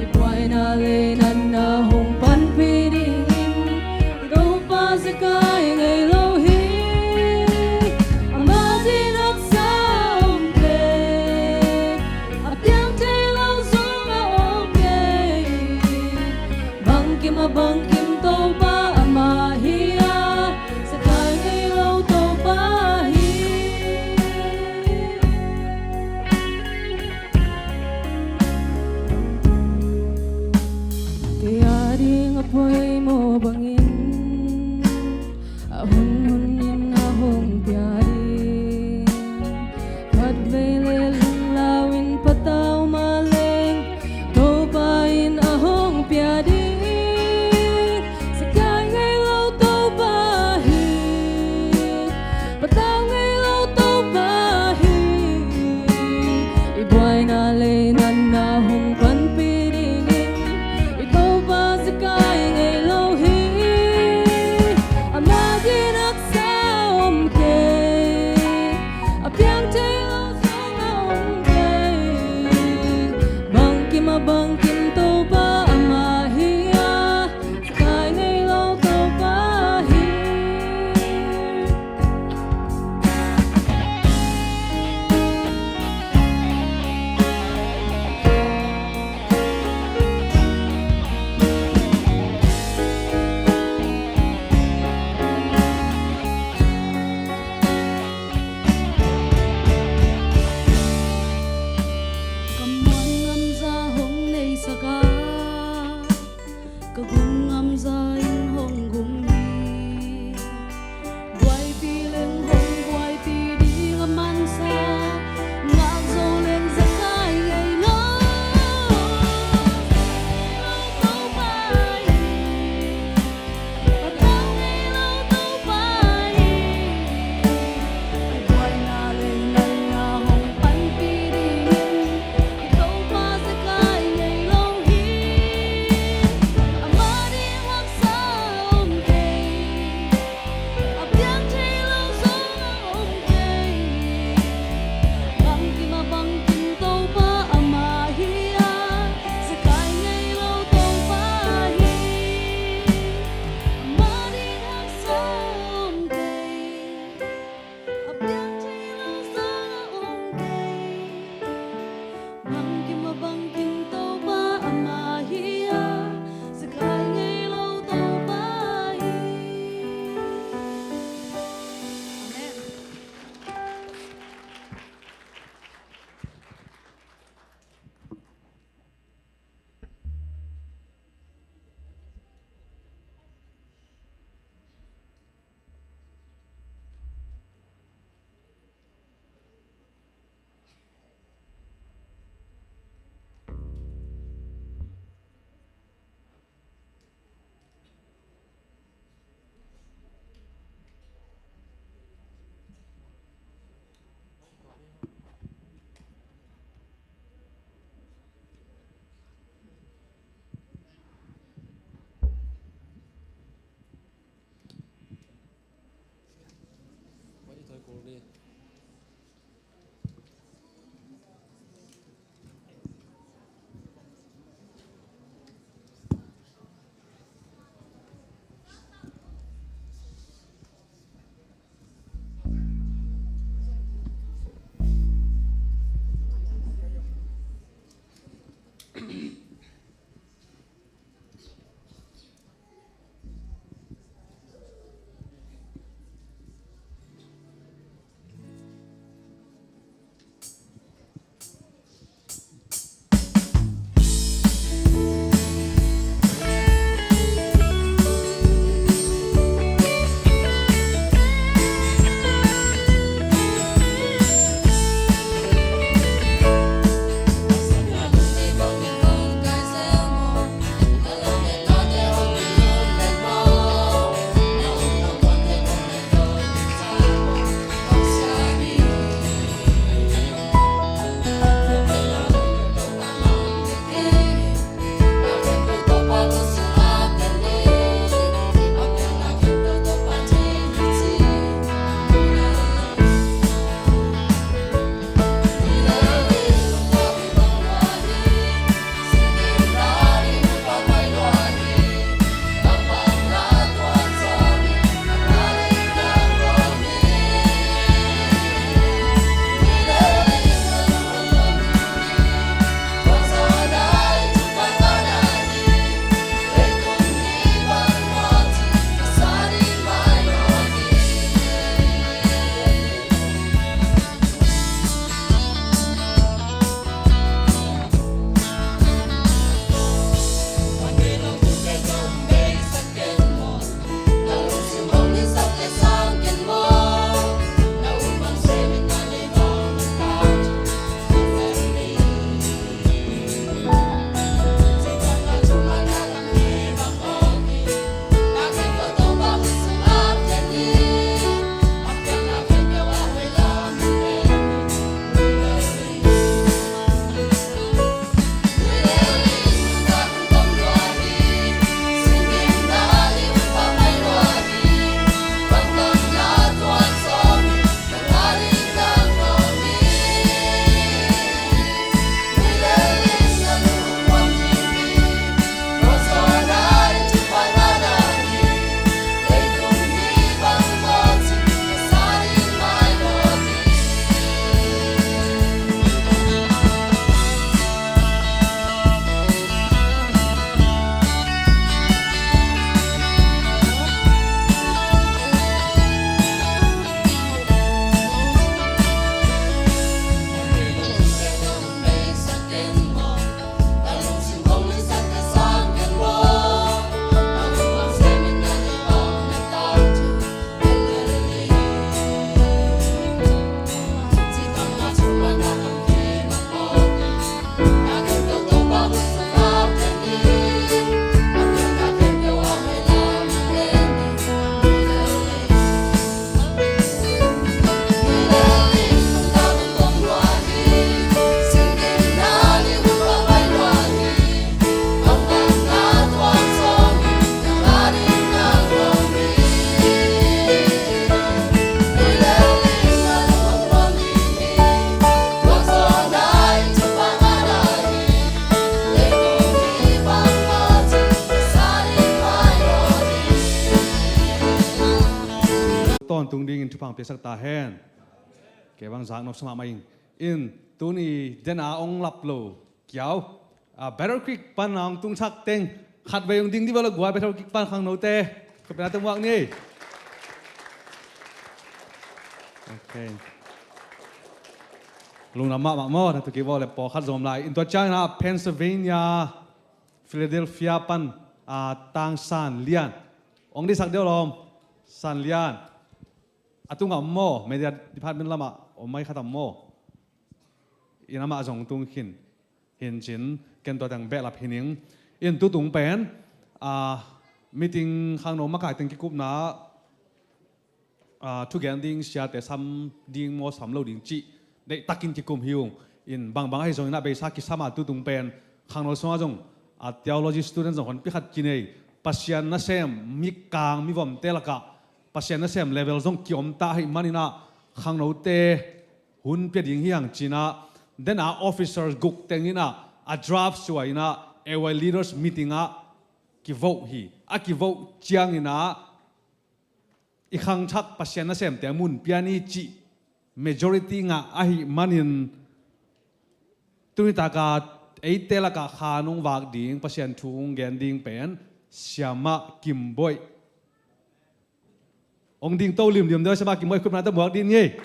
I buaina leh nang na hong panpih ding in, i Topa Zekai Ngei Lo hi. Ama sin haksa om kei, a piang thei lo zong a om kei. Bangkim a bangkim Topa amah hi a, Zekai Ngei Lo Topa hi. Kei a ding a poimawh bangin, Tawntung dingin thupha piaksak ta hen. Kei bang zak nop sa mahmah ing. In tuni den a ong lap lo kiau. Ah, Battle Creek pan a ong tungsak teng khatvei ong ding dih bel a guai, Battle Creek pan khangnote. Ka pena teng muak ni. Okay. Lungdam mahmah maw, na tu kei bawl le pawlkhat zom lai. In tua ciangin ah Pennsylvania, Philadelphia pan, ah, Tang San Lian. Ong dihsak deuh lawm. San Lian. A tungah om maw, media department lamah om mai khat om maw. In amah zong tung khin. Hin cin, ken tua teng behlap hi ning. In tutung pen, ah, meeting khangno makai teng kikupna, ah, thugen ding, siate sam ding maw, sam lo ding cih deihtakin kikum hi ung. In bangbang ahi zongin ah beisa kisam a tutung pen khangno sungah zong, ah, theology student zong honpi khat kinei. Pasian nasem, mikang, mivomte lakah Pasian nasem level zong kiom ta ahih manin ah khangnote hun pia ding hi hang cinah, dena officers guk tenginah a draft suainah A Y leaders meeting ah kivoh hi. A kivoh cianginah i khangthak Pasian nasemte mun pia ni cih majority ngah ahi manin, tunitaka eite lakah kha nong vak ding, Pasian thu hong gen ding pen Siamah Kim Boih. Hong ding to limlim deuh, Siamah Kim Boih khutna ta muak ding ngei.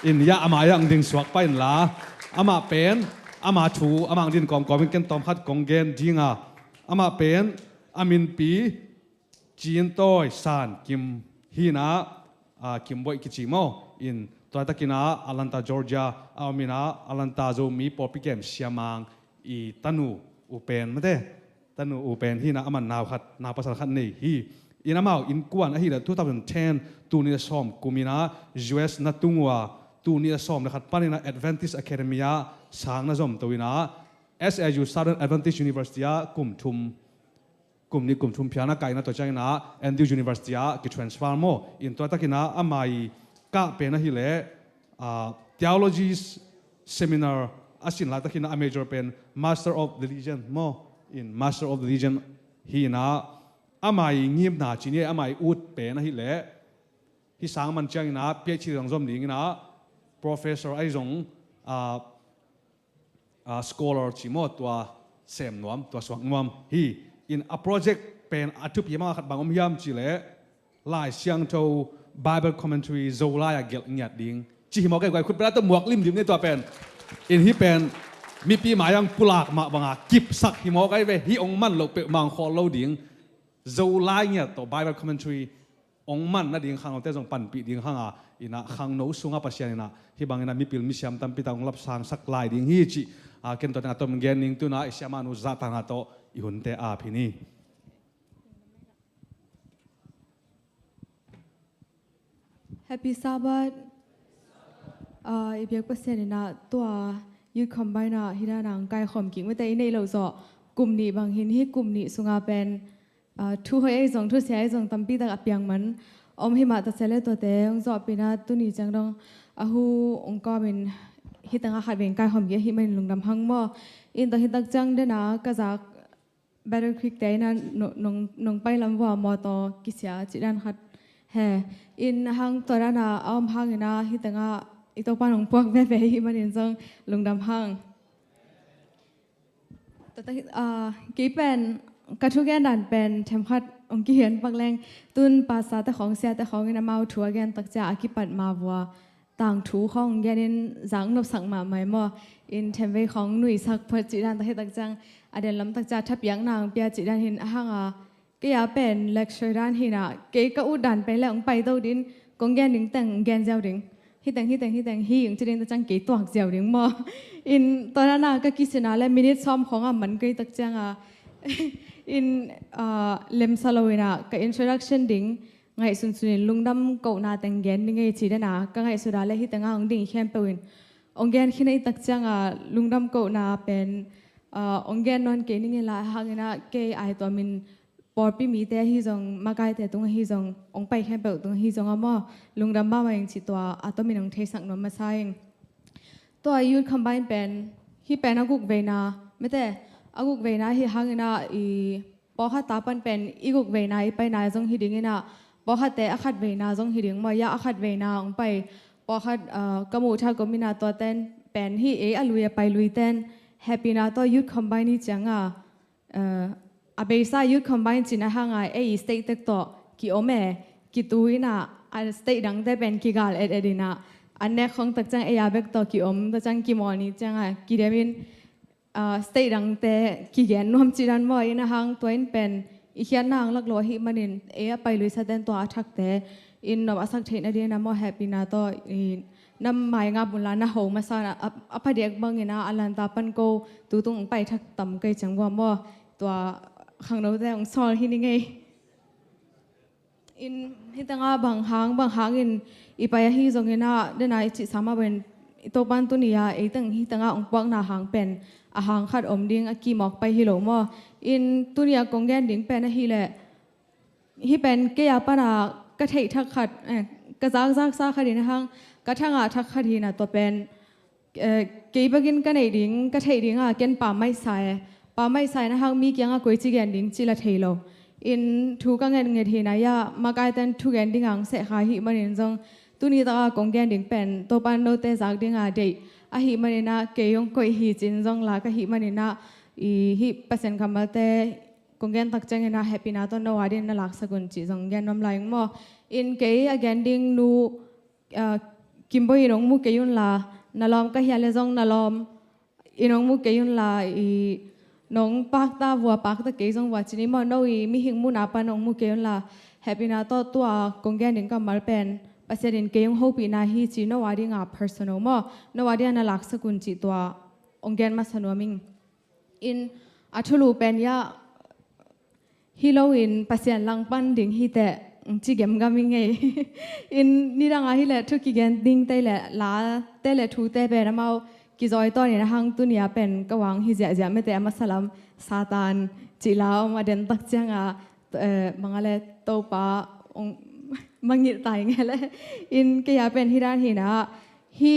In ya ama ya hong ding suak pa inla, amah pen ama thu amah hong din kawmkawmin ken tawmkhat kong gen dinga, amah pen a minpi Cin Tawi San Kim hinah, a, Kim Boih kici maw. In tuaitakinah Atlanta, Georgia a ominah Atlanta Zomi Pawlpi Kem Siamang i tanu u pen mate, tanu u pen hinah aman nau khat, nau pasal khat nei hi. In amau innkuan ahileh two thousand ten, tul nih le sawm kuminah U S na tung uh a, tul nih le sawm le khat paninah Adventist Academy ah sang na zom to inah S A U, Southern Adventist University ah kum thum kum nih kum thum phialna kaina tua cianginah N D U University ah kitransfer maw. In tuaitakinah ama i kah pen ahileh, ah, theology seminar a sin laitakinah a major pen Master of Religion maw. In Master of Religion hinah ama i ngimna cini ama i ut pen ahileh hi sang man cianginah P H D zong zom dinginah professor ahi zong, ah, a, scholar ci maw, tua sem nuam, tua suak nuam hi. In a project pen a thupi mah khat bang om hiam cihleh Lai Siangtho Bible Commentary Zolai a gelh ngiat ding ci hi maw. Kei guai khut pela tua muak limlim ni tua pen. In hi pen mipi mai-ah pulak mah banga kipsak hi maw kei ve, hi hong man loh peuhmah hong khawl lo ding. Zolai ngiat tawh Bible Commentary hong man nading khangnote zong panpih ding hanga, inah khangno sungah Pasian inah hih banginah mipil misiam tampi tak hong lapsangsak lai ding hi cih, a, ken tua tengah tom gen ning. Tunah i siamahnu zahtakna tawh i hunte ap hi ni. Happy Sabbath. A, i biak Pasian inah tua Youth Combine ah hih dana hong kaikhawm kik mate i neih loh zawh kum nih bang hin, hih kum nih sunga pen, a, thu hoih ei zong, thu sia ei zong tampi tak a piang man om hi mah ta cihleh tuate hong zawhpih inah tuni ciang dong a hu hong kawmin hih tengah khat vei hong kaikhawm kik ahih manin lungdam hang maw. In tua hi tak ciang dena ka zak Battle Creek te inah no-, nong, nong pai lam vua mawtaw kisia cih dan khat he. In hang tua dana a om hanginah hih tengah i Topa nong puak veve ahih manin zong lungdam hang. Tata, ah, kei pen ka thugen dan pen themkhat hong kihian pak leng, tun pastorte khawng siate khawngin amau thu a gen tak ciang a kipat ma vua tangthu khawng hong genin zang nopsak mahmah maw. In themvei khawng nuihsak phot cih dan tak hi tak ciang a den lam tak ciang thapiakna hong pia cih dan hin a hanga kei a pen lecture dan hinah kei ka ut dan pen le hong pai to din, kong gen ding teng hong gen ziau ding. Hih teng, hih teng, hih teng hi hong ci ding ta ciang kei tuak ziau ding maw. In tua dana ka kisinna le minute sawm khawng a man kei tak cianga in, ah, lemsa lo inah ka introduction ding ngaihsunsunin lungdam kohna teng gen ning ei ci dena ka ngaihsut a le hih tengah hong ding khempeuh in hong gen khin ei tak cianga lungdam kohna pen, ah, hong gen nawn kei ning ei la hanginah kei ai tuamin pawlpi mite ahi zong, makaite tung ahi zong, hong pai khempeuh tung ahi zong a maw, lungdam mahmah ing cih tua a tomin hong theisak nuam masa ing. Tua Youth Combine pen, hih pen a guk veina mate, a guk veina hi hanginah i pawlkhat ta pan pen i guk veina i paina zong hi dinginah, pawlkhatte a khat veina zong hi ding maw. Ya a khat veina hong pai pawlkhat, ah, ka muh thak om inah tuaten pen hih ei a lui a pai luiten hehpihna tawh Youth Combine hi cianga, ah, a beisa Youth Combine cih a hanga ei i state tek tawh ki-om e, kitu inah a state dangte pen kigal et et inah a nek khawng tak ciang ei a bek tawh ki-om tak ciang kimawl ni cianga kidemin, ah, state dangte kigen nuam cih dan maw. In a hang tua in pen i khiatna hong lak lo ahih manin ei a pai luisaten tua a thakte in nop a sak theih nadingin a maw hehpihna tawh i na maingap unla na ho masa a, a phadiak bangin a Atlanta pan ko tutung hong pai thak tam kei ciang vua maw. Tua khangnote hong sawl hi ning ei. In hih tengah bang hang, bang hangin i pai ahi zongin a, dena i cihsa mah bangin i Topan tuni a ei teng hih tengah hong puakna hang pen a hang khat om ding a kimawk pai hi lo maw. In tuni a kong gen ding pen ahileh hih pen kei a pana ka theih thak khat, eh, ka zakzaksa khat in a hang, ka thangah thak khat hi na, tua pen, eh, kei bakin ka neih ding, ka theih ding a, ken pammaih sa e. Pammaih sa in a hang mi kiangah koici gen ding ci la thei lo. In thu ka ngetnget hi na, ya, makaiten thugen ding ang seh kha hi manin zong, tuni taka kong gen ding pen Topan note zak dinga deih ahih manin a, kei hong koih hi cin zong lak ahih manin a, i hih Pasian kammalte kong gen tak ciangin a, hehpihna tawh no a dingin na laksak un cih zong gen nuam lai ing maw. In kei a gen ding nu, ah, Kimboi in hong mu kei un la, na lawm ka hia le zong na lawm in hong mu kei un la, i nong pakta vua, pakta kei zong vua cin hi maw, no i mihing muna pan hong mu kei un la, hehpihna tawh tua kong gen ding kammal pen Pasian in kei hong hopihna hi ci, no a dinga personal maw, no a dinga na laksak un cih tua hong gen masa nuam ing. In a thulu pen ya, hi loin Pasian langpan ding hi teh, ci gemgam ing ei. In nidang a hi leh thu kigen ding te le, la te le thu te pen amau kizawi tawn in a hang, tuni a pen ka wang hi ziahziah mete, a masa lam Satan cih la om a, den tak cianga, eh, mangale Topa hong mangngilh ta ing ei le. In kei a pen hi dan hi na, hi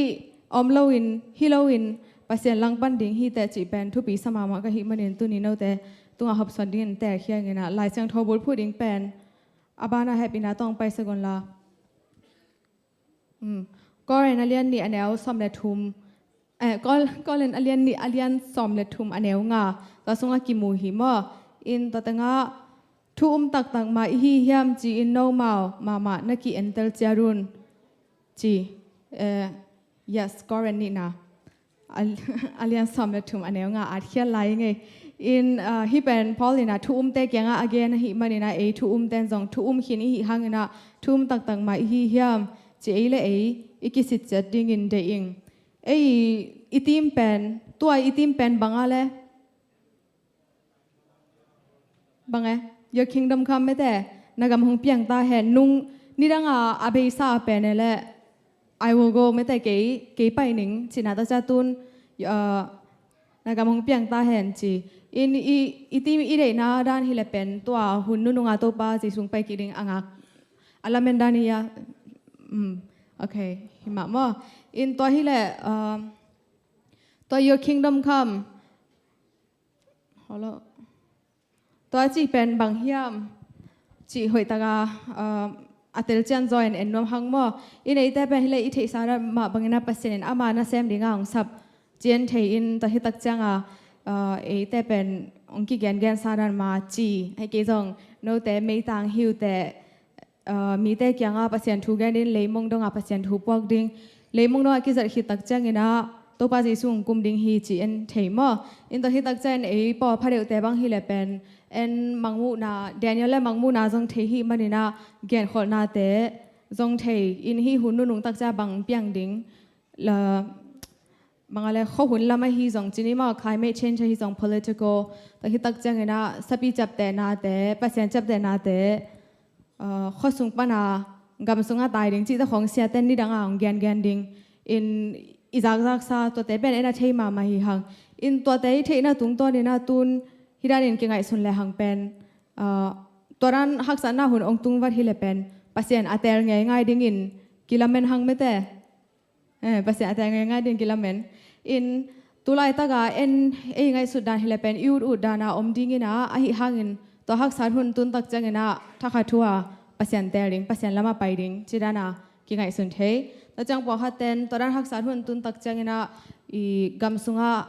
om loin, hi loin Pasian langpan ding hi teh cih pen thupi sa mahmah ka hih manin tuni note tungah hopsuan dingin tekhia ing ei na, Lai Siangtho bulphuh ding pen a bana hehpihna tawh hong paisak un la. Um, Korin a lian nih a neu sawm le thum, eh, Kol-, Korin a lian nih a lian sawm le thum a neu nga, tua sungah kimu hi maw. In tua tengah thu um taktak mah i hi hiam ci-in nomau mahmah na ki-entel ciat un ci, eh, yes, Korin nihna. A, a lian sawm le thum a neu nga at khial lai ing ei. In, ah, hih pen Paul in a thu umte kiangah a gen ahih manin a, ei thu umten zong thu um khin i hih hangin a, thu um taktak mah i hi hiam ci ei le ei i kisit ciat dingin deih ing. Ei i team pen, tua i team pen bang a le? Bang e, your kingdom come mete, na gam hong piang ta hen, nung nidang a, a beisa a pen e le, I will go mete, kei, kei pai ning, cina ta ca tun, uh, na gam hong piang ta hen ci. In i, i team i deihna dan hi le pen, tua hun nunung a Topa Jesu hong pai kik ding a ngak. A lamen dan hi a, um, okay, hi mah maw. In tua hi le, uh, tua your kingdom come. Hello. Tua cih pen bang hiam cih hoih taka, ah, a telcian zaw in en nuam hang maw. I neite pen hi le i theihsa dan mah bangin a Pasian in ama nasem dinga hong sap ci en thei in, tua hi tak cianga, ah, eite pen hong kigengensa dan mah ci. Hei kei zong note meitang hi uh teh, ah, mite kiangah Pasian thu gen in, leimong dongah Pasian thu puak ding, leimong dongah kizat khit tak ciangin ah Topa Jesu hong kum ding hi ci en thei maw. In tua hi tak ciangin ei pawlpha deuhte bang hi le pen, en mangmuhna, Daniel le mangmuhna zong thei hi manin ah genkholhnate zong thei in, hih hun nunung tak ciang bang piang ding, la, bang a le khuahun lam ahi zong cini maw, climate change ahi zong, political, tua hi tak ciangin ah sapi ciaptehnate, Pasian ciaptehnate, ah, khuasung pana gam sungah tai ding cihte khawng siaten nidang a hong gengen ding. In i zakzaksa tuate pen en a thei mahmah hi hang. In tuate i theihna tungtawnin ah tun hi danin kingaihsun le hang pen, ah, tua dan haksatna hun hong tung vat hi le pen Pasian a teel ngeingai dingin kilamen hang mete. Eh, Pasian a teel ngeingai ding kilamen. In tu laitaka en ei ngaihsut dan hi le pen i ut ut dana om dingin ah, ahi hangin tua haksat hun tun tak ciangin ah thakhat thu a Pasian teel ding, Pasian lama pai ding ci dana kingaihsun thei. Tua ciang pawlkhat ten tua dan haksat hun tun tak ciangin ah i gam sungah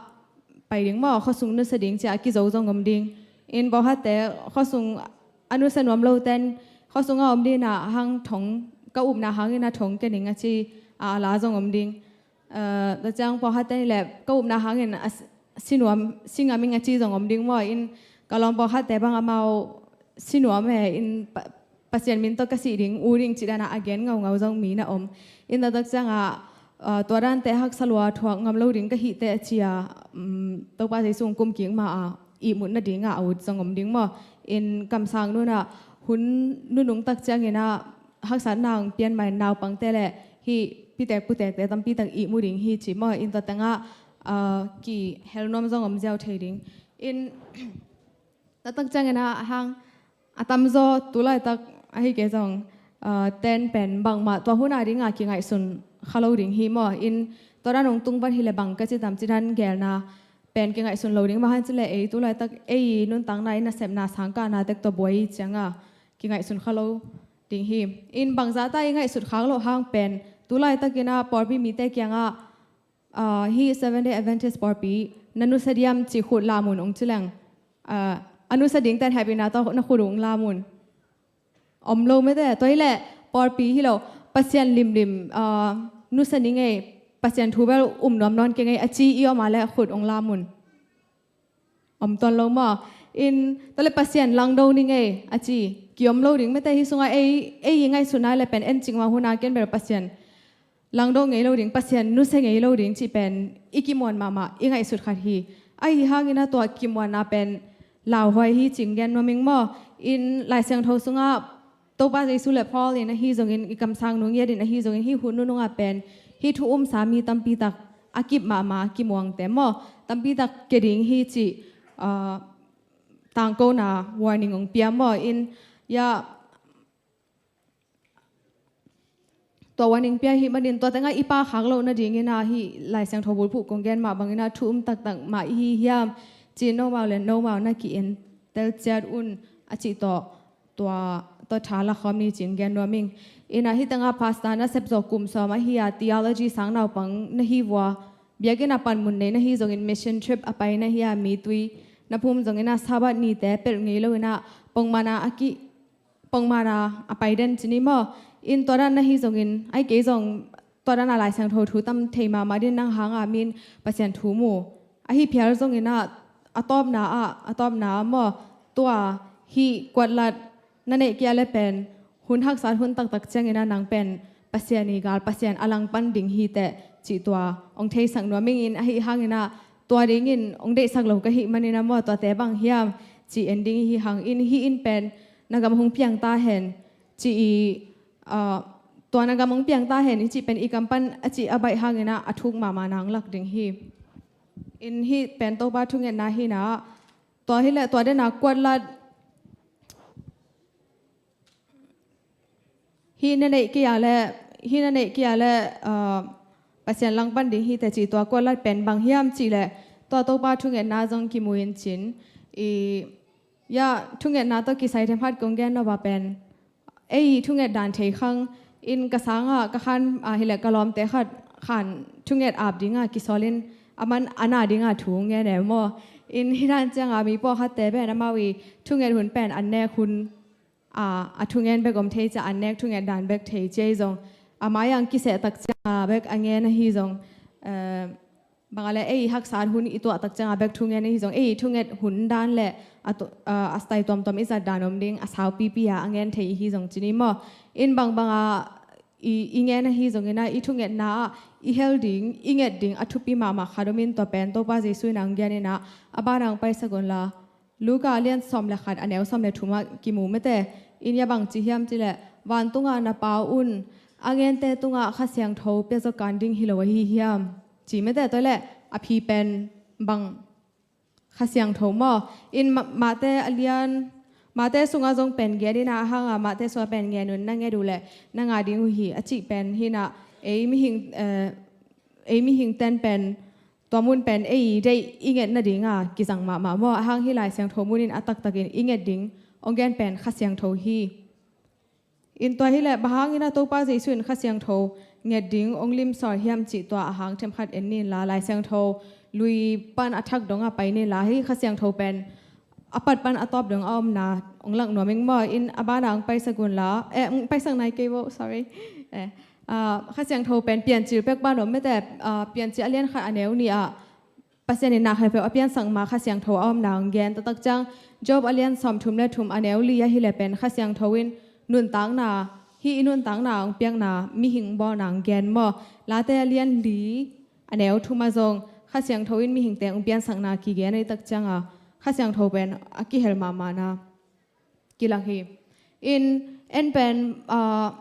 pai ding maw, khuasung nusia ding ci a kizo zong om ding. In pawlkhatte khuasung a nusia nuam loten khuasung a om dingin ah hang thong, ka upna hangin a thong ken ing a ci a, a la zong om ding. Eh, tua ciang pawlkhatte ni le ka upna hangin a si, si nuam, si ngam ing a ci zong om ding maw. In ka lawm pawlkhatte bang amau si nuam e, in pa, Pasian min tawh ka sih ding, ut ding ci dana a gen ngaungau zong mi na om. In tua tak cianga, ah, tua dante haksa lua thuak ngam lo ding ka hihte a ci a, um, Topa Jesu hong kum kik ma a ihmut nadinga a ut zong om ding maw. In kamsang nunah hun nunung tak ciangin ah haksatna hong pian ma in naupangte le hih pitek putekte tampi tak ihmu ding hi ci maw. In tua tengah, ah, kihel nuam zong om ziau thei ding. In tua tak ciangin ah hang a tamzaw tu laitak ahi kei zong ah, ten pen bangmah tua hun a ding a kingaihsun kha lo ding hi maw. In tua dan hong tung vat hileh bang ka ci tam ci dan gelna pen kingaihsun lo ding, bang hang hiam cih leh ei tu laitak ei nuntakna in nasepna sangkahna tek tawh buai ciang a kingaihsun kha lo ding hi. In bangzah ta i ngaihsut khak loh hang pen tu laitakin a pawlpi mite kiangah, ah, hih Seventh Day Adventist pawlpi na nusia diam cih khut lam un hong ci leng, ah, a nusia dingte in hehpihna tawh na khut uh hong lam un. Om lo mete, tua hileh pawlpi hi lo, Pasian limlim, ah, nusia ning ei, Pasian thu bel um nuam nawn keng ei a ci i om a leh khut hong lam un. Om tuan lo maw? In tua leh Pasian langdo ning ei a ci, kiom lo ding mete. Hih sungah ei, ei i ngaihsutna leh pen en cing mah hun a ken bel Pasian langdo ngei lo ding, Pasian nusia ngei lo ding cih pen i kimuan mahmah i ngaihsut khat hi. Ahi hangin a tua kimuanna pen lauhuai hi cih gen nuam ing maw. In Lai Siangtho sungah Topa Jesu le Paul in ahi zongin, i kamsang nu ngiat in ahi zongin, hih hun nunung ah pen hih thu umsa mi tampi tak a kip mahmah, kimuangte maw, tampi tak kia ding hi cih, ah, tangkona warning hong pia maw. In, ya, tua warning pia ahih manin tua tengah i pau khak loh nadingin a hih Lai Siangtho bulphuh kong gen mah bangin a thu um taktak mah i hi hiam cih nomau le nomau na ki-en tel ciat un a cih tawh tua, tua tha la khawm ni cih gen nuam ing. In a hih tengah pastor na sep zawh kum sawm ahi a, theology sang naupang na hi vua, biakinn a panmun nei na hi zongin mission trip a pai na hi a, mi tui na phum zongin a, Sabbath nite pelh ngei lo in a, pongmana a ki, pongmana a pai den ci ni maw. In tua dan na hi zongin, ai kei zong tua dan a Lai Siangtho thu tam thei mahmah din nang hang a min Pasian thu mu ahi phial zongin a, a tawpna ah, a tawpna ah maw, tua hih kuatlat na neih kei a le pen hun haksat hun taktak ciangin a nang pen Pasian i gal, Pasian a langpan ding hi teh cih tua hong theisak nuam ing. In ahi hangin a tua dingin hong deihsak lo ka hih manin a maw, tuate bang hiam cih en ding i hi hang. In hih in pen na gam hong piang ta hen cih i, ah, tua na gam hong piang ta hen i cih pen i kam pan a cih a baih hangin a, a thuk mahmah nang lak ding hi. In hih pen Topa thungetna hi na, tua hi leh tua den a kuatlat hih na neih kei a le, hih na neih kei a le, ah, Pasian langpan ding hi teh cih tua kuatlat pen bang hiam cih leh tua Topa thungetna zong kimu in cin i, ya, thungetna tawh kisai themkhat kong gen nop a pen ei thunget dan thei khang. In ka sangah ka khan, ah, hi leh ka lawmte khat khan thunget ap ding a kisawl in a man a na ding a thu ngen e maw. In hi dan ciang a mi pawlkhatte pen amau i thunget hun pen an nek hun, ah, a thungen bek om thei ciah, an nek thunget dan bek thei ciah i zong a mai ang kiseh tak ciang a bek a ngen ahi zong, eh, bang a le ei haksat hun i tuah tak ciang a bek thungen ahi zong, ei thunget hun dan le a tu-, ah, a style tuamtuam i zat dan om ding, a saupipi a a ngen thei i hi zong ci ni maw. In bangbang a i, i ngen ahi zongin a i thungetna ah i hel ding, i nget ding a thupi mahmah khat om in tua pen Topa Jesu in a hong gen in a, a ban a hong paisak un la. Luka a lian sawm le khat a neu sawm le thum ah kimu mete. In ya bang ci hiam cih leh vantungah na Pa un a ngente tungah Kha Siangtho pia zaw kan ding hi lo ahi hiam ci mete. Tua leh a phi pen bang, Kha Siangtho maw. In Ma-, Mate a lian, Mate sungah zong pen gen in a, a hang a Mate sungah pen ngen un na nget uh leh na ngah ding uh hi a cih pen hi na, ei mihing, eh, ei mihing ten pen tua mun pen ei deih i nget nading a kizang mahmah maw. A hang hih Lai Siangtho mun in a taktakin i nget ding hong gen pen Kha Siangtho hi. In tua hi leh bang hangin a Topa Jesu in Kha Siangtho nget ding hong limsawl hiam cih tua a hang themkhat en nin la, Lai Siangtho lui pan a thak dong a pai nin la. Hih Kha Siangtho pen a pat pan a tawp dong a omna hong lak nuam ing maw. In a ban a hong paisak un la, eh, hong paisak nai kei vo, sorry. Eh, ah, Kha Siangtho pen Piancil pek ban om mete, ah, Piancil a lian khat a neu nih ah Pasian in nak khempeuh a piansak ma Kha Siangtho a omna hong gen. Taktak ciang Job a lian sawmthum le thum a neu li ah hi leh pen Kha Siangtho in nuntakna, hih i nuntakna hong piakna, mihing bawlna hong gen maw. Late a lian li a neu thum ah zong Kha Siangtho in mihingte hong piansakna kigen a, i tak ciang a Kha Siangtho pen a kihel mahmahna kilak hi. In en pen, ah,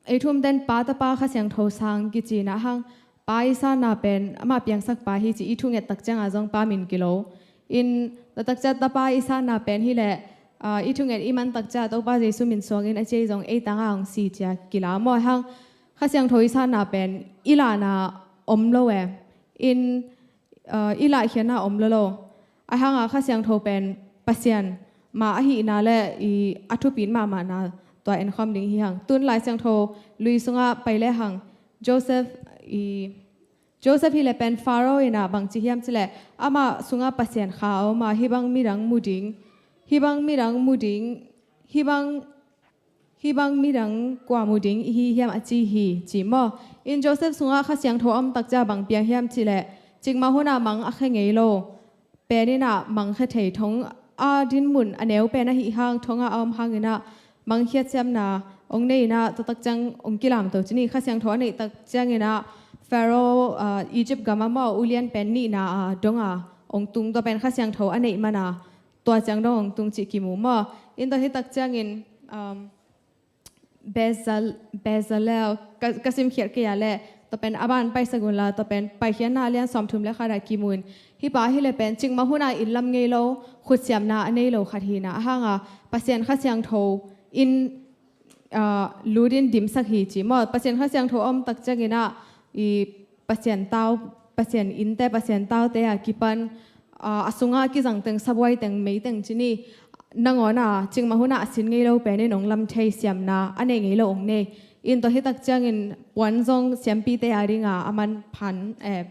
ei thu um ten Pa, Tapa, Kha Siangtho sang kici na hang, Pa i sanna pen amah piangsak Pa hi ci i thunget tak ciang a zong Pa min kilo. In taktak ciang Tapa i sanna pen hi leh Ah, i thunget i man takcia Topa Jesu min suangin a cia i zong ei tanga hong si cia kila maw hang. Kha Siangtho i sanna pen i lahna om lo e. In ah, i lahkhiatna om lo lo. A hanga Kha Siangtho pen Pasian ma ahihna le i a thupit mahmahna tua enkhawm ding hi hang. Tun Lai Siangtho lui sungah pai le hang Joseph i Joseph hi le pen Pharaoh ina bangci hiam cileh amah sungah Pasian kha a om a hibang midang mu ding hibang midang mu ding hibang hibang midang kua mu ding i hi hiam a ci hi ci maw. In Joseph sungah Kha Siangtho a om takcia bang piang hiam cileh cikmah hunah mang a khe ngei lo pen inah mang khe thei thong a dinmun a neu pen ahi hang thongah a om hang inah mangkhiat siamna ong nei inah tua takciang ong kilamto cini Kha Siangtho a neih takciang inah Pharaoh ah, Egypt gama maw ulian pen nihna a donga ong tung tua pen Kha Siangtho a neih mana tua ciang dong ong tung cih kimu maw. In tua hi takciangin um, Bezal, Bezalel ka, ka simkhiat kei a le tua pen a ban paisak unla tua pen Paikhiatna a lian sawmthum le khat a kimun. Hih pa hi le pen cikmah huna inn lam ngei lo khutsiamna a nei lo khat hina a hanga Pasian Kha Siangtho in ah, lut in dimsak hi ci maw. Pasian Kha Siangtho a om takciang inah i Pasian tau Pasian innte Pasian taute a kipan ah, a sungah kizang teng sabuai teng mei teng cini nangawn a cikmah hunah a sin ngei lo pen in ong lam thei siamna a nei ngei lo ong nei. In tua hi takciangin puan zong siampite a dinga a man phan eh,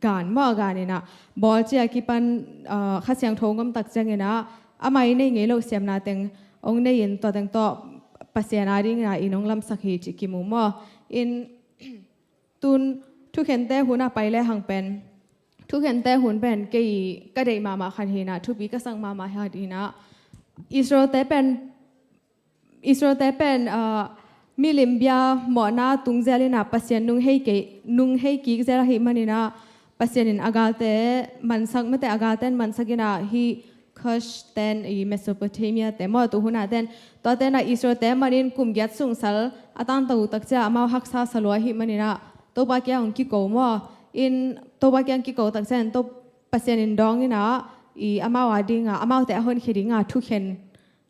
gan maw a gan inah bawl cia kipan ah, Kha Siangtho ngom takciang inah amah i nei ngei lo siamna teng ong nei in tua teng tawh Pasian a dinga in ong lamsak hi ci kimu maw. In tun thukhente hun a pai le hang pen thukhente hun pen kei ka deih mahmah khat hinah thupi ka sak mahmah khat hinah Israelte pen Israelte pen ah, milim bia mawhna tungzel inah Pasian nung hei kei nung hei kik zel ahi maninah Pasian in a galte mansak mate a galte in mansak inah hi Kush ten i Mesopotamia te maw tu huna ten tua tenah Israelte manin kum giat sungsal a tangto uh takcia amau haksa salua ahi maninah Topa kiang hong kiko maw. In Topa kiang kiko takcia in to Pasian in dawng inah i amau a dinga amaute a honkhia dinga thukhen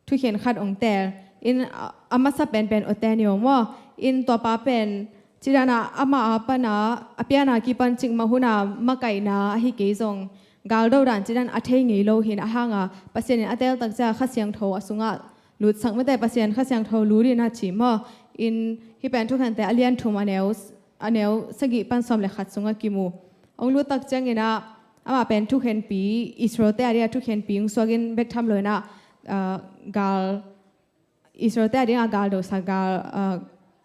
thukhen khat ong tel. In a, a masa penpen Otenio maw. In tuapa pen cidana ama a pana a piana kipan cikmah huna makaihna ahi kei zong galdo dan cidan a thei ngei lo hin a hanga Pasian in a tel takcia Kha Siangtho a sungah lutsak mate Pasian Kha Siangtho lut in a ci maw. In hi pen thukhente a lian thum a neu a neu sagih pan sawm le khat sungah kimu. Ong lut takciang inah amah pen thukhenpi Israelte a dia thukhenpi ong suakin bek tham lo inah ah, gal Israelte a dinga gal dosa gal ah,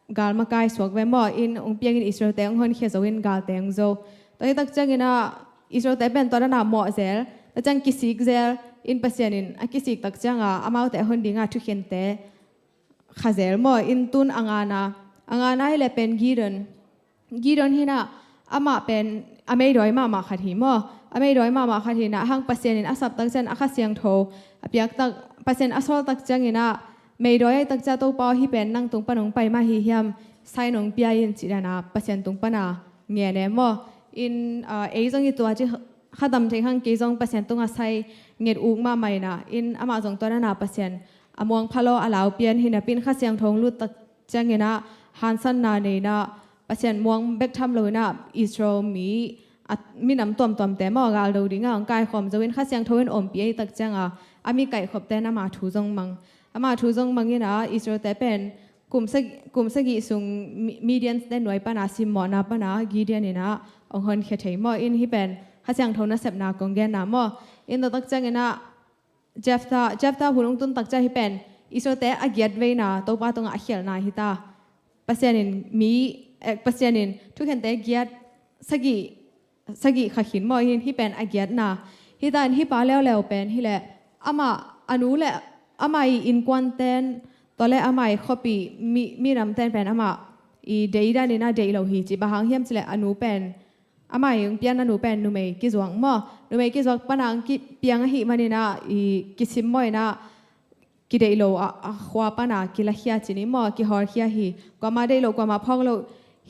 gal makai suak ve maw. In ong piangin Israelte ong honkhia zo in galte ong zo. Tua hi takciang inah Israelte pen tua dana mawh zel takciang kisik zel in Pasian in a kisik takcianga amaute a hon dinga thukhente kha zel maw. In tun a ngana a ngana hi le pen Gideon Gideon hinah amah pen a meidawi mahmah khat hi maw. A meidawi mahmah khat hinah a hang Pasian in a sap takcian a Kha Siangtho a piak tak Pasian a sawl takciang inah meidawi ahi takcia Topa aw hi pen nang tung pan ong pai mah hi hiam sai nong pia in cidana Pasian tung pana ngen e maw. In ah, ei zong i tua ci khatam thei hang kei zong Pasian tunga sai nget uk mahmah inah in amah zong tua dana Pasian a muang phalo a lau pian hinapin Kha Siangtho lut takciang inah hansanna nei inah Pasian muang bek tham lo inah Israel mi a minam tuamtuamte maw galdo dinga ong kaikhawm zo in Kha Siangtho in ompi ei takcianga a mi kaihkhopte in ama thu zong mang ama thu zong mang inah Israelte pen kum sagih, kum sagih sung Midiante nuai pana simmawhna pana Gideon inah ong honkhia thei maw. In hi pen Kha Siangtho nasepna kong genna maw. In tua takciang inah Jephthah Jephthah hun ong tun takcia hi pen Israelte a giat veina Topa tungah a khialhna hita. Pasian in mi eh, Pasian in thukhente giat sagih sagih kha khin maw hin hi pen a giatna hita in hi pa leuleu pen hi le amah a nu le amah i innkuanten tua le amah i khuapi mi minamten pen amah i deidan inah deih lo hi ci bang hang hiam cileh a nu pen amah i ong pian a nu pen numei kizuak maw. Numei kizuak pana ong kipiang ahi maninah i kisim maw inah kideih lo a, a khua pana kilakhia cini maw kihawlkhia hi. Kuama deih lo kuama phawk lo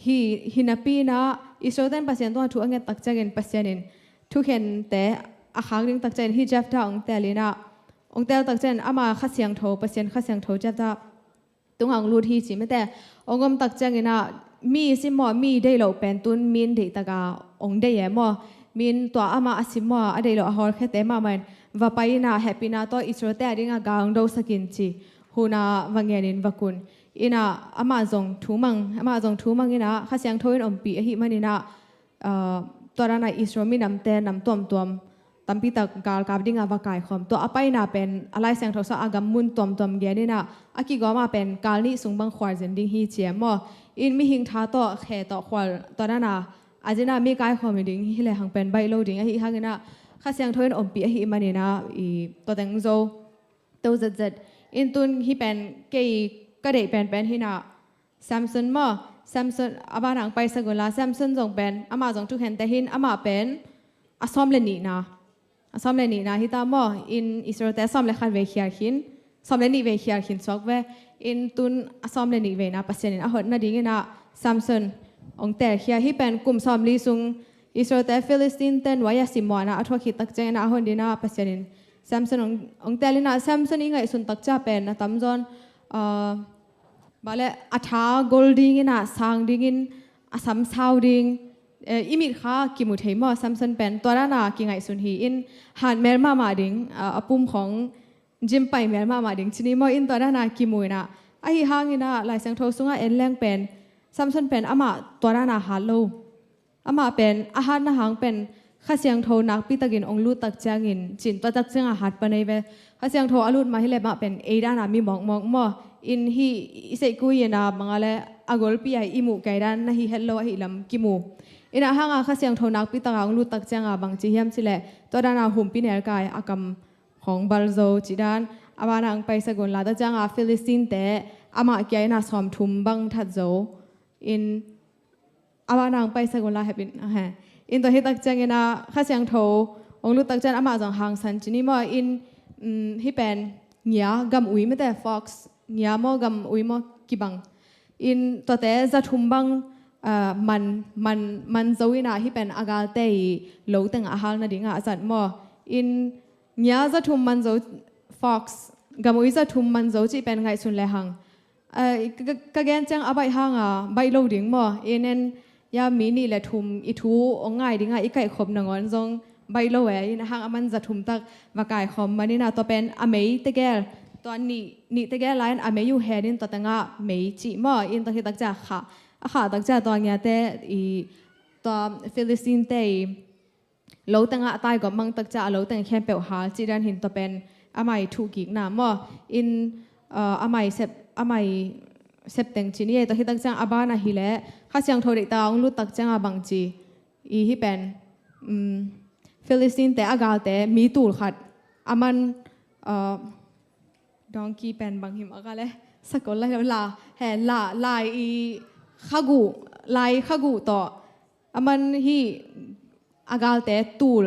hi hinapi inah Israelte in Pasian tungah thu a nget takciangin Pasian in thukhente a khak ding takciangin hi Jephthah ong tel inah Ong tel tak ciangin ama Kha Siangtho, Pasian Kha Siangtho ciaptah tungah ong lut hi ci mete. Ong om tak ciangin ah mi sim maw, mi deih loh pen tun min deih taka ong deih e maw. Min tua ama a sim maw, a deih loh a hawlkhiate mahmah in va pai in ah hehpihna tawh Israelte a dingah gal ong dosak in ci. Hun ah va ngenin va kun in ah amah zong thu mang, amah zong thu mang in ah Kha Siangtho in ompih ahih manin ah, aa, tua dan ah Israel minamte nam tuamtuam tampitak galkap dingah va kaikhawm. Tua a paina pen a Lai Siangtho sungah a gam mun tuamtuam gen in ah a kigawm ah pen kal nih sung bang khual zen ding hi ci e maw. In mihing tha tawh khe tawh khual tua dan ah a zen ah mi kaikhawm hi ding hi lehang pen baih lo ding ahih hangin ah Kha Siangtho in ompih ahih manin ah i tua teng zo to zetzet. In tun hih pen kei ka deih penpen hi in ah Samson maw, Samson a banah ong paisak un la, Samson zong pen amah zong thukhente hi in, amah pen a sawm le nihna, a sawm le nihna hi ta maw. In Israelte a sawm le khat vei khial khin, sawm le nih vei khial khin suak ve. In tun a sawm le nih veina Pasian in a hot nadingin ah Samson ong telkhia. Hih pen kum sawmli sung Israelte Philistine-te nuai a simmawhna a thuak khit tak ciangin ah a hon dingin ah Pasian in Samson ong, ong tel in ah Samson i ngaihsun tak ciang pen a tamzaw in, aa, bang leh a tha gol dingin ah sang dingin a sam sau ding, eh, i mit kha kimu thei maw. Samson pen tua dan ah kingaihsun hi in, hatmel mahmah ding, aa, a pum khawng gym pai mel mahmah ding ci ni maw. In tua dan ah kimu in ah, ahih hangin ah Lai Siangtho sungah en leng pen Samson pen amah tua dan ah hat lo. Amah pen a hatna hang pen Kha Siangtho nakpi takin ong lut tak ciangin cin tua tak ciangah hat pan ei ve. Kha Siangtho a lut mah hi leh mah pen ei dan ah mi mawkmawk maw. In hih i seihkui in ah bang a leh a golpi ah i muh kei dan na hi het lo ahih lam kimu. In ah hang ah Kha Siangtho nakpi takah ong lut tak ciangah bang ci hiam ci leh tua dan ah humpi nelkai a kam khawng bal zo cih dan. A banah ong paisak un la, tua ciangah Philistine-te amah kia in ah sawmthum bang that zo. In a banah ong paisak un la, hehpih in, ahe. In tua hi tak ciangin ah Kha Siangtho ong lut tak ciang amah zong hangsan ci ni maw. In, um, hih pen ngia, gam ui mete, fox, ngia maw gam ui maw kibang. In tuate za thum bang, ah, man, man, man zo in ah hih pen a galte i lo tengah a hal nadingah a zat maw. In ngia za thum man zo, fox, gam ui za thum man zo cih pen ngaihsun lehang, ah, ka, ka, ka gen ciang a baih hang a baih lo ding maw. In en ya mi nih le thum i thu ong ngai dingah i kaihkhop nangawn zong baih lo e. In a hang a man za thum tak va kaikhawm man in ah tua pen a mei tegel, tua nih, nih tegel lai-in a mei uh hen in tua tengah mei cih maw. In tua hi tak ciang a khah, a khah tak ciang tua ngiate i, tua Philistine-te i lo tengah a taigawp mang tak ciang a lo teng khempeuh hal cih dan hi in tua pen amah i thuhkikna maw. In, ah, amah i sep, amah i sep teng ci ni e. Tua hi tak ciang a banah hi leh Kha Siangtho deihta ong lut tak ciangah bang ci i, hih pen, um, Philistine-te a galte mi tul khat a man, ah, donkey pen bang him a ka leh sakol la, la, he, la, lai i khaguh, lai i khaguh tawh a man hih a galte tul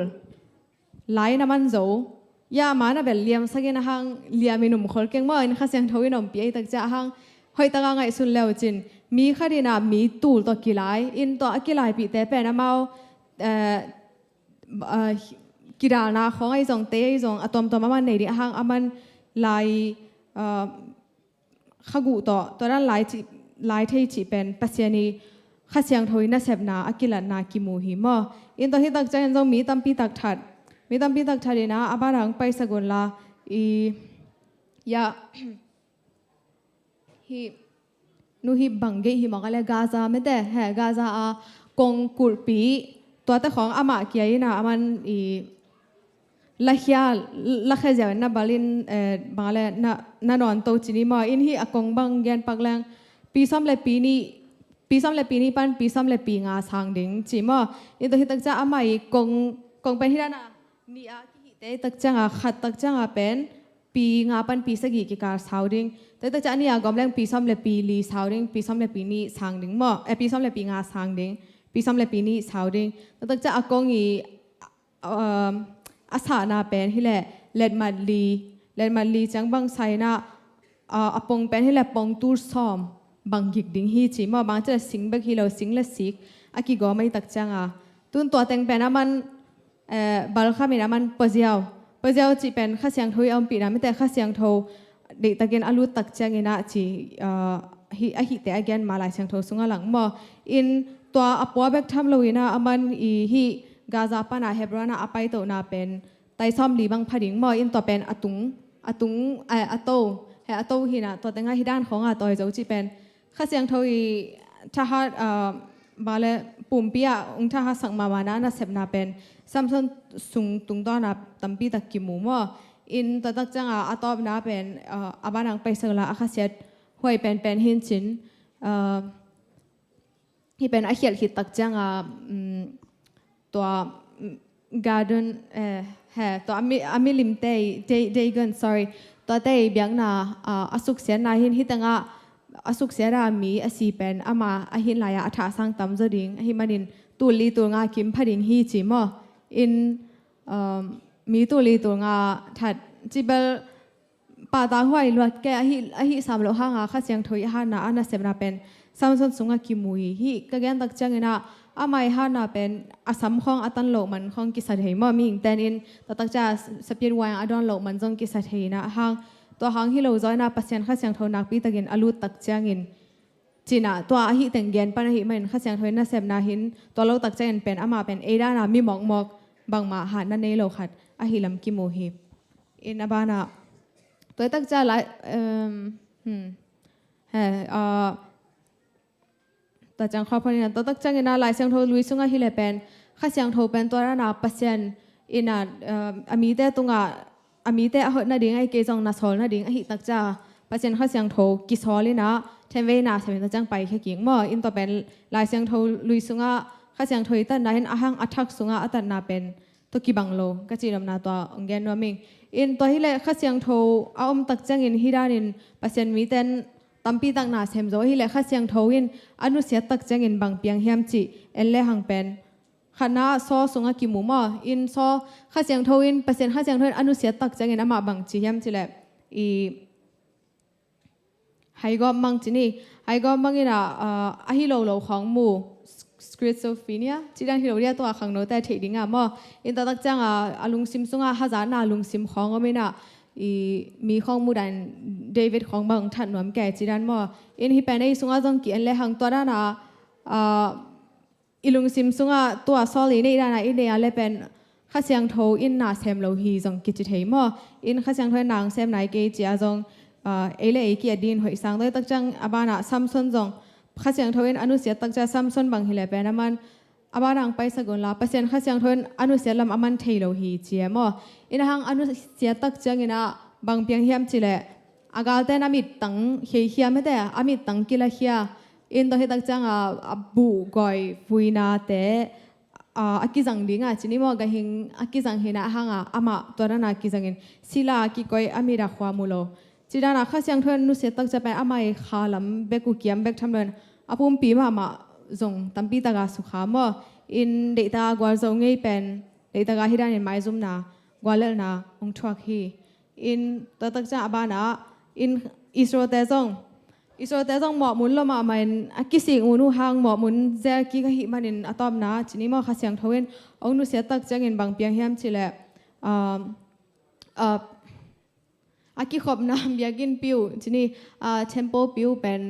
lai-in a man zo. Ya, a man a bel liamsak in a hang liamin um khol keng maw. In Kha Siangtho in ompih ahih tak ciang a hang hoih taka ngaihsun le uh cin mi khat in ah mi tul tawh kilai in, tua a kilaipihte pen amau, eh, ah, kidalna khawng ahi zong, tei ahi zong, a tuamtuam a man nei ding a hang a man lai, ah, khaguh tawh, tua dan lai cih, lai thei cih pen Pasian i Kha Siangtho i nasepna a kilatna kimu hi maw. In tua hi tak ciangin zong mi tampi tak that, mi tampi tak that in ah a banah ong paisak un la, i, ya, hih, nu hih bang gei hi mawk a leh Gaza mete, he, Gaza a kong kulhpi, tuate khawng amah kia in ah a man i, lakhia, lakhia ziau in na bal in, eh, bang a leh na, na nawn to ci ni maw. In hih a kong bang gen pak leng pi sawm le pi nih, pi sawm le pi nih pan pi sawm le pi nga sang ding ci maw. In tua hi tak ciang amah i kong, kong pen hih dan a nih a kihihte tak ciangah, khat tak ciangah pen pi nga pan pi sagih kikal sau ding. Tua hi tak ciang a nih a gawm leng pi sawm le pi li sau ding, pi sawm le pi nih sang ding maw, eh, pi sawm le pi nga sang ding, pi sawm le pi nih sau ding. Tua tak ciang a kong i, um, a sahna pen hi leh letmat li, letmat li ciang bang sa in ah, uh, a pong pen hi leh pong tul sawm bang gik ding hi ci maw. Bang ci leh sing bek hi lo, sing le sik a kigawm ahih tak ciangah. Tun tua teng pen a man, eh, balkham in a man pua ziau, Tua ziau cih pen Kha Siangtho i a ompihna mite, Kha Siangtho deihtakin a lut tak ciangin ah ci, ah, hi, a hihte a gen ma Lai Siangtho sungah lang maw. In tua a pua bek tham lo in ah aman i hih Gaza pan ah Hebron ah a paitohna pen tai sawmli bang pha ding maw. In tua pen a tung, a tung, a, a to, he a to hi in ah tua tengah hih dan khawng a tawi zo cih pen Kha Siangtho i thahat, ah, bale pumpi ah ung thahat sak mahmahna a nasepna pen Samson sung tungtawn ah tampi tak kimu maw. In tua tak ciang a, a tawpna pen, ah, a ban ah ong paisak un la a khasiat huai penpen hi in cin, ah, hih pen a khialh khit tak ciang a, um, tua, mm, Dagon, eh, he, tua a mi, a milimte i, Da-, Dagon, sorry. Tuate i biakna, ah, a suksiatna hi in, hih tengah a suksiat a mi a si pen ama a hi in lai ah a thah sang tam zaw ding. Ahih manin tul li tul nga kim pha ding hi ci maw. In, um, mi tul li tul nga that cih bel pahtak huai luat kei, ahi, ahi sam loh hang a Kha Siangtho i hatna a nasepna pen Samson sungah kimu hi. Hih ka gen tak ciangin ah ama i hatna pen a sam khawng a tan loh man khawng kisa thei maw, mihingte'n in tua tak ciang a sapiat wai a dawn loh man zong kisa thei in ah hang, tua hang hi lo zaw in ah Pasian Kha Siangtho nakpi takin a lut tak ciangin ci in ah tua ahih teng gen pan ahih manin Kha Siangtho i nasepna hi in, tua lo tak ciangin pen amah pen ei dan a mi mawkmawk bangmah hatna nei lo khat ahih lam kimu hi. In a ban ah tua tak ciang lai, um, hmm. He, ah, tua ciang khawm phot in ah, tua tak ciangin ah Lai Siangtho lui sungah hi leh pen Kha Siangtho pen tua dan a Pasian in ah, um, a mite tungah a mite a hoih nading ahih kei zong na sawl nading ahih tak ciang Pasian Kha Siangtho kisawl in ah, then vei na sem in tua ciang paikhia kik maw. In tua pen Lai Siangtho lui sungah Kha Siangtho i tatna hi in, a hang a thak sungah a tatna pen tua kibang lo ka cih nopna tua ong gen nuam ing. In tua hi leh Kha Siangtho a om tak ciangin hih danin Pasian mite'n tampi tak na sem zo hi leh Kha Siangtho in a nusiat tak ciangin bang piang hiam cih en le hang pen khatna Saul sungah kimu maw. In Saul Kha Siangtho in, Pasian Kha Siangtho in a nusiat tak ciangin amah bang ci hiam cih leh i haigawp mang ci ni. Haigawp mang in ah, ah, ahi lo lo khawng mu, s-, schizophrenia cih dan hi lo dia, tua khangnote a theih ding a maw. In tua tak ciang a, a lungsim sungah hazatna lungsim khawng om in ah, i mi khawng mu dan David khawng bang that nuam kei cih dan maw. In hih pen ei sungah zong ki en le hang tua dan a, ah, i lungsim sungah tua Saul i neih dan a i neih a le pen Kha Siangtho in na sem lo hi zong kici thei maw. In Kha Siangtho in na ong sem nai kei ci a zong, ah, ei le ei ki-et ding in hoih sang. Tua tak ciang a ban ah Samson zong Kha Siangtho in a nusiat tak ciang Samson bang hi leh pen aman a ban ah ong paisak un la Pasian Kha Siangtho in a nusiat lam aman thei lo hi ci e maw. In a hang a nusiat tak ciangin ah bang piang hiam cih leh a galte'n a mittang kheikhia mete, a mittang kilakhia. In tua hi tak ciang a, a buh gawi vuinate, a, a kizang ding a ci ni maw, gahing a kizang hi in ah hang a, amah tua dan a kizang in sila a kikoih a mit a khua mu lo. Cih dan a Kha Siangtho in nusiat tak ciang pen ama i kha lam bek uh kiam bek tham lo in a pumpi mahmah zong tampi tak a sukha maw. In deihtak a gualzo ngei pen deihtak a hih danin maizumna guallelhna ong thuak hi. In tua tak ciang a ban ah in Israel-te zong, Israel-te zong mawhmun lua mahmah in a kisik un uh hang mawhmun zel kik ahih manin a tawpna ci ni maw, Kha Siangtho in ong nusiat tak ciangin bang piang hiam cih leh, um, uh, a kikhopna biakinnpi uh ci ni, ah, temple-pi uh pen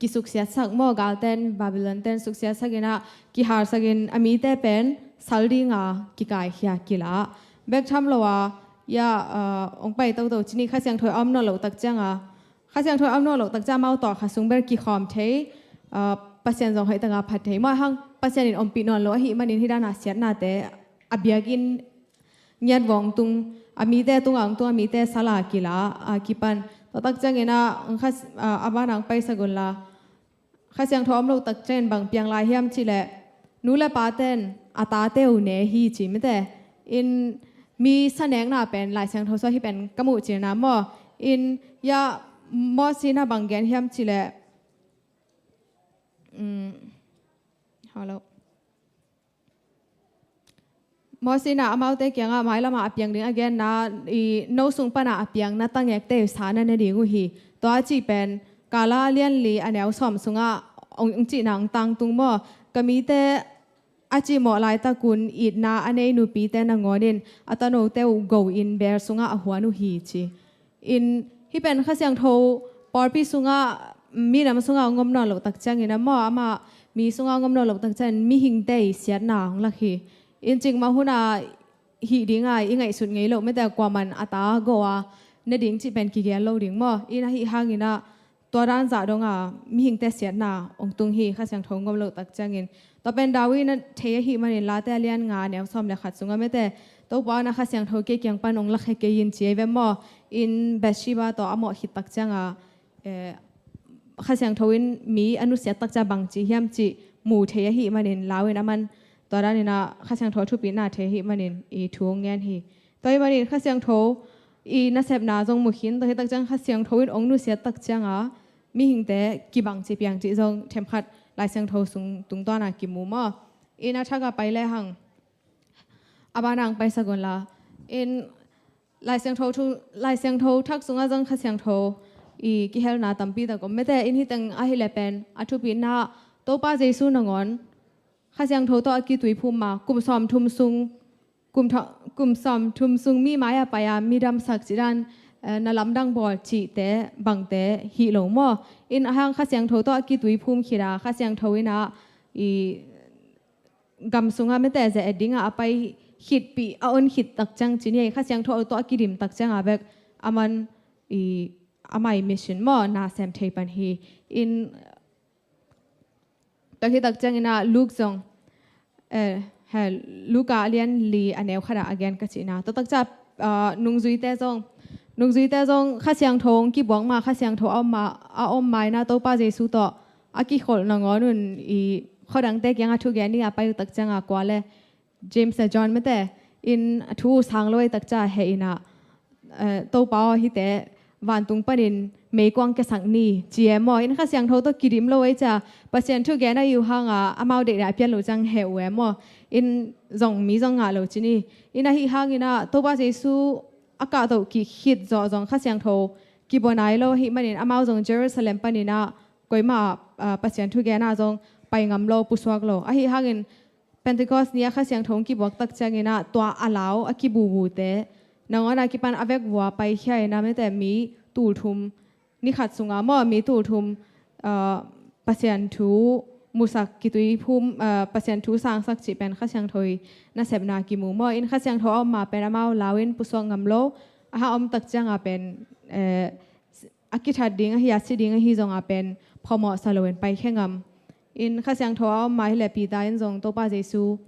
kisuksiatsak maw, galte'n Babylon-te'n suksiatsak in ah kihalsak in a mite pen sal ding a kikaikhia kila bek tham lo a, ya, ah, ong pai toto ci ni. Kha Siangtho a om nawn loh tak ciang a, Kha Siangtho a om nawn loh tak ciang amau tawh kha sung bel kikhawm thei, ah, Pasian zong hoih tak a phat thei maw, hang Pasian in ompih nawn lo ahih manin hih dan a siatnate a biakinn ngiat vawng tung, a mite tungah ong tung, a mite sal a kila a kipan. Tua tak ciangin ah, a, a ban ah ong paisak un la Kha Siangtho om loh tak ciangin bang piang lai hiam cih leh nu le pate'n a tate uh ne hi ci mete. In mi sanekna pen Lai Siangtho sungah hih pen ka muh cilna maw. In ya Mosi in ah bang gen hiam cih leh, um, hello. Mosi in ah amaute kiangah mailam ah a piang ding a genna, i no sung pan ah a piang na tangekte uh sa na ne ding uh hi. Tua a cih pen Kala lianli a neu sawm sungah ong, ong cihna ong tangtung maw. Ka mite a cimawh laitakun itna a nei nupite nangawn in a tanote uh go in bel sungah a huan uh hi ci. In hih pen Kha Siangtho pawlpi sungah, minam sungah hong om nawn loh tak ciangin a maw, amah mi sungah hong om nawn loh tak ciangin mihingte i siatna hong lak hi. In cikmah hunah hih dinga i ngaihsut ngei loh mete kuaman a ta go a ne ding cih pen kigel lo ding maw. In ahi hanginah tua dan zah donga mihingte siatna hong tung hi, Kha Siangtho hong om loh tak ciangin. Tua pen David in a thei ahih manin Late a lian nga a neu sawm le khat sungah mete Topa na Kha Siangtho kei kiang pan hong lakhia kei in ci ei ve maw. In Bathsheba tawh a mawh khit tak cianga, eh, Kha Siangtho in mi a nusiat tak cia bang ci hiam cih mu thei ahih manin lau in a man tua daninah Kha Siangtho a thupitna thei ahih manin i thu hong ngen hi. Tua ahih manin Kha Siangtho i nasepna zong mu khin, tua hi tak ciang Kha Siangtho in hong nusiat tak cianga mihingte kibang ci piang cih zong themkhat Lai Siangtho sung tungtawna kimu maw. In a thak a pai lehang a banang paisak unla. In Lai Siangtho thu, Lai Siangtho thak sungah zong Kha Siangtho i kihelna tampi tak om mete. In hih teng ahih leh pen a thupitna Topa Jesu nangawn Kha Siangtho tawh a kituiphum ma kum sawm thum sung, kum tha-, kum sawm thum sung mi mai-ah pai-a mi damsak cih dan, eh, na lamdang bawl cihte bangte hi lo maw. In a hang Kha Siangtho tawh a kituiphum khit a Kha Siangtho in a i gam sungah mete ze-et dingah a pai khitpih a on khit tak ciang ci ni ei, Kha Siangtho tawh a kidim tak cianga bek a man i amah i mission maw na sem thei pan hi. In tua hi tak cianginah Luke zong, eh, he, Luka a lian li a neu khatah a gen ka cihna tua tak cia, ah, nungzuite zong, nungzuite zong Kha Siangtho hong kibuak ma, Kha Siangtho a om ma, a om ma inah Topa Jesu tawh a kikholh nangawn un i khuadangte kiangah thugen ni a pai uh tak cianga kua le James le John mete in a thu uh sang lo ei tak cia he inah, eh, Topa aw hihte vantung panin meikuang kiasak ni ci e maw. In Kha Siangtho tawh kidim lo ei cia Pasian thugen a i uh hanga amau deihdah a pian lo ciang he uh e maw. In zong mi zong ngah lo ci ni. In ahi hanginah Topa Jesu a kahtoh kik khit zawh zong Kha Siangtho kibua nai lo ahih manin amau zong Jerusalem paninah koimah ah, ah, Pasian thugenah zong pai ngam lo, pusuak lo. Ahi hangin Pentecost ni a Kha Siangtho hong kibuak tak cianginah tua a lau a kibubute nangawnah kipan a vekvua paikhia inah mete mi tulthum, ni khat sunga maw mi tulthum, ah, Pasian thu musak kituiphum, ah, Pasian thu sangsak cih pen Kha Siangtho i nasepna kimu maw. In Kha Siangtho a om ma pen amau lau in pusuak ngam lo. A hang om tak cianga pen, eh, a kithat ding ahi a si ding ahi zonga pen phamawhsa loin paikhia ngam. In Kha Siangtho a om ma hileh Peter in zong Topa Jesu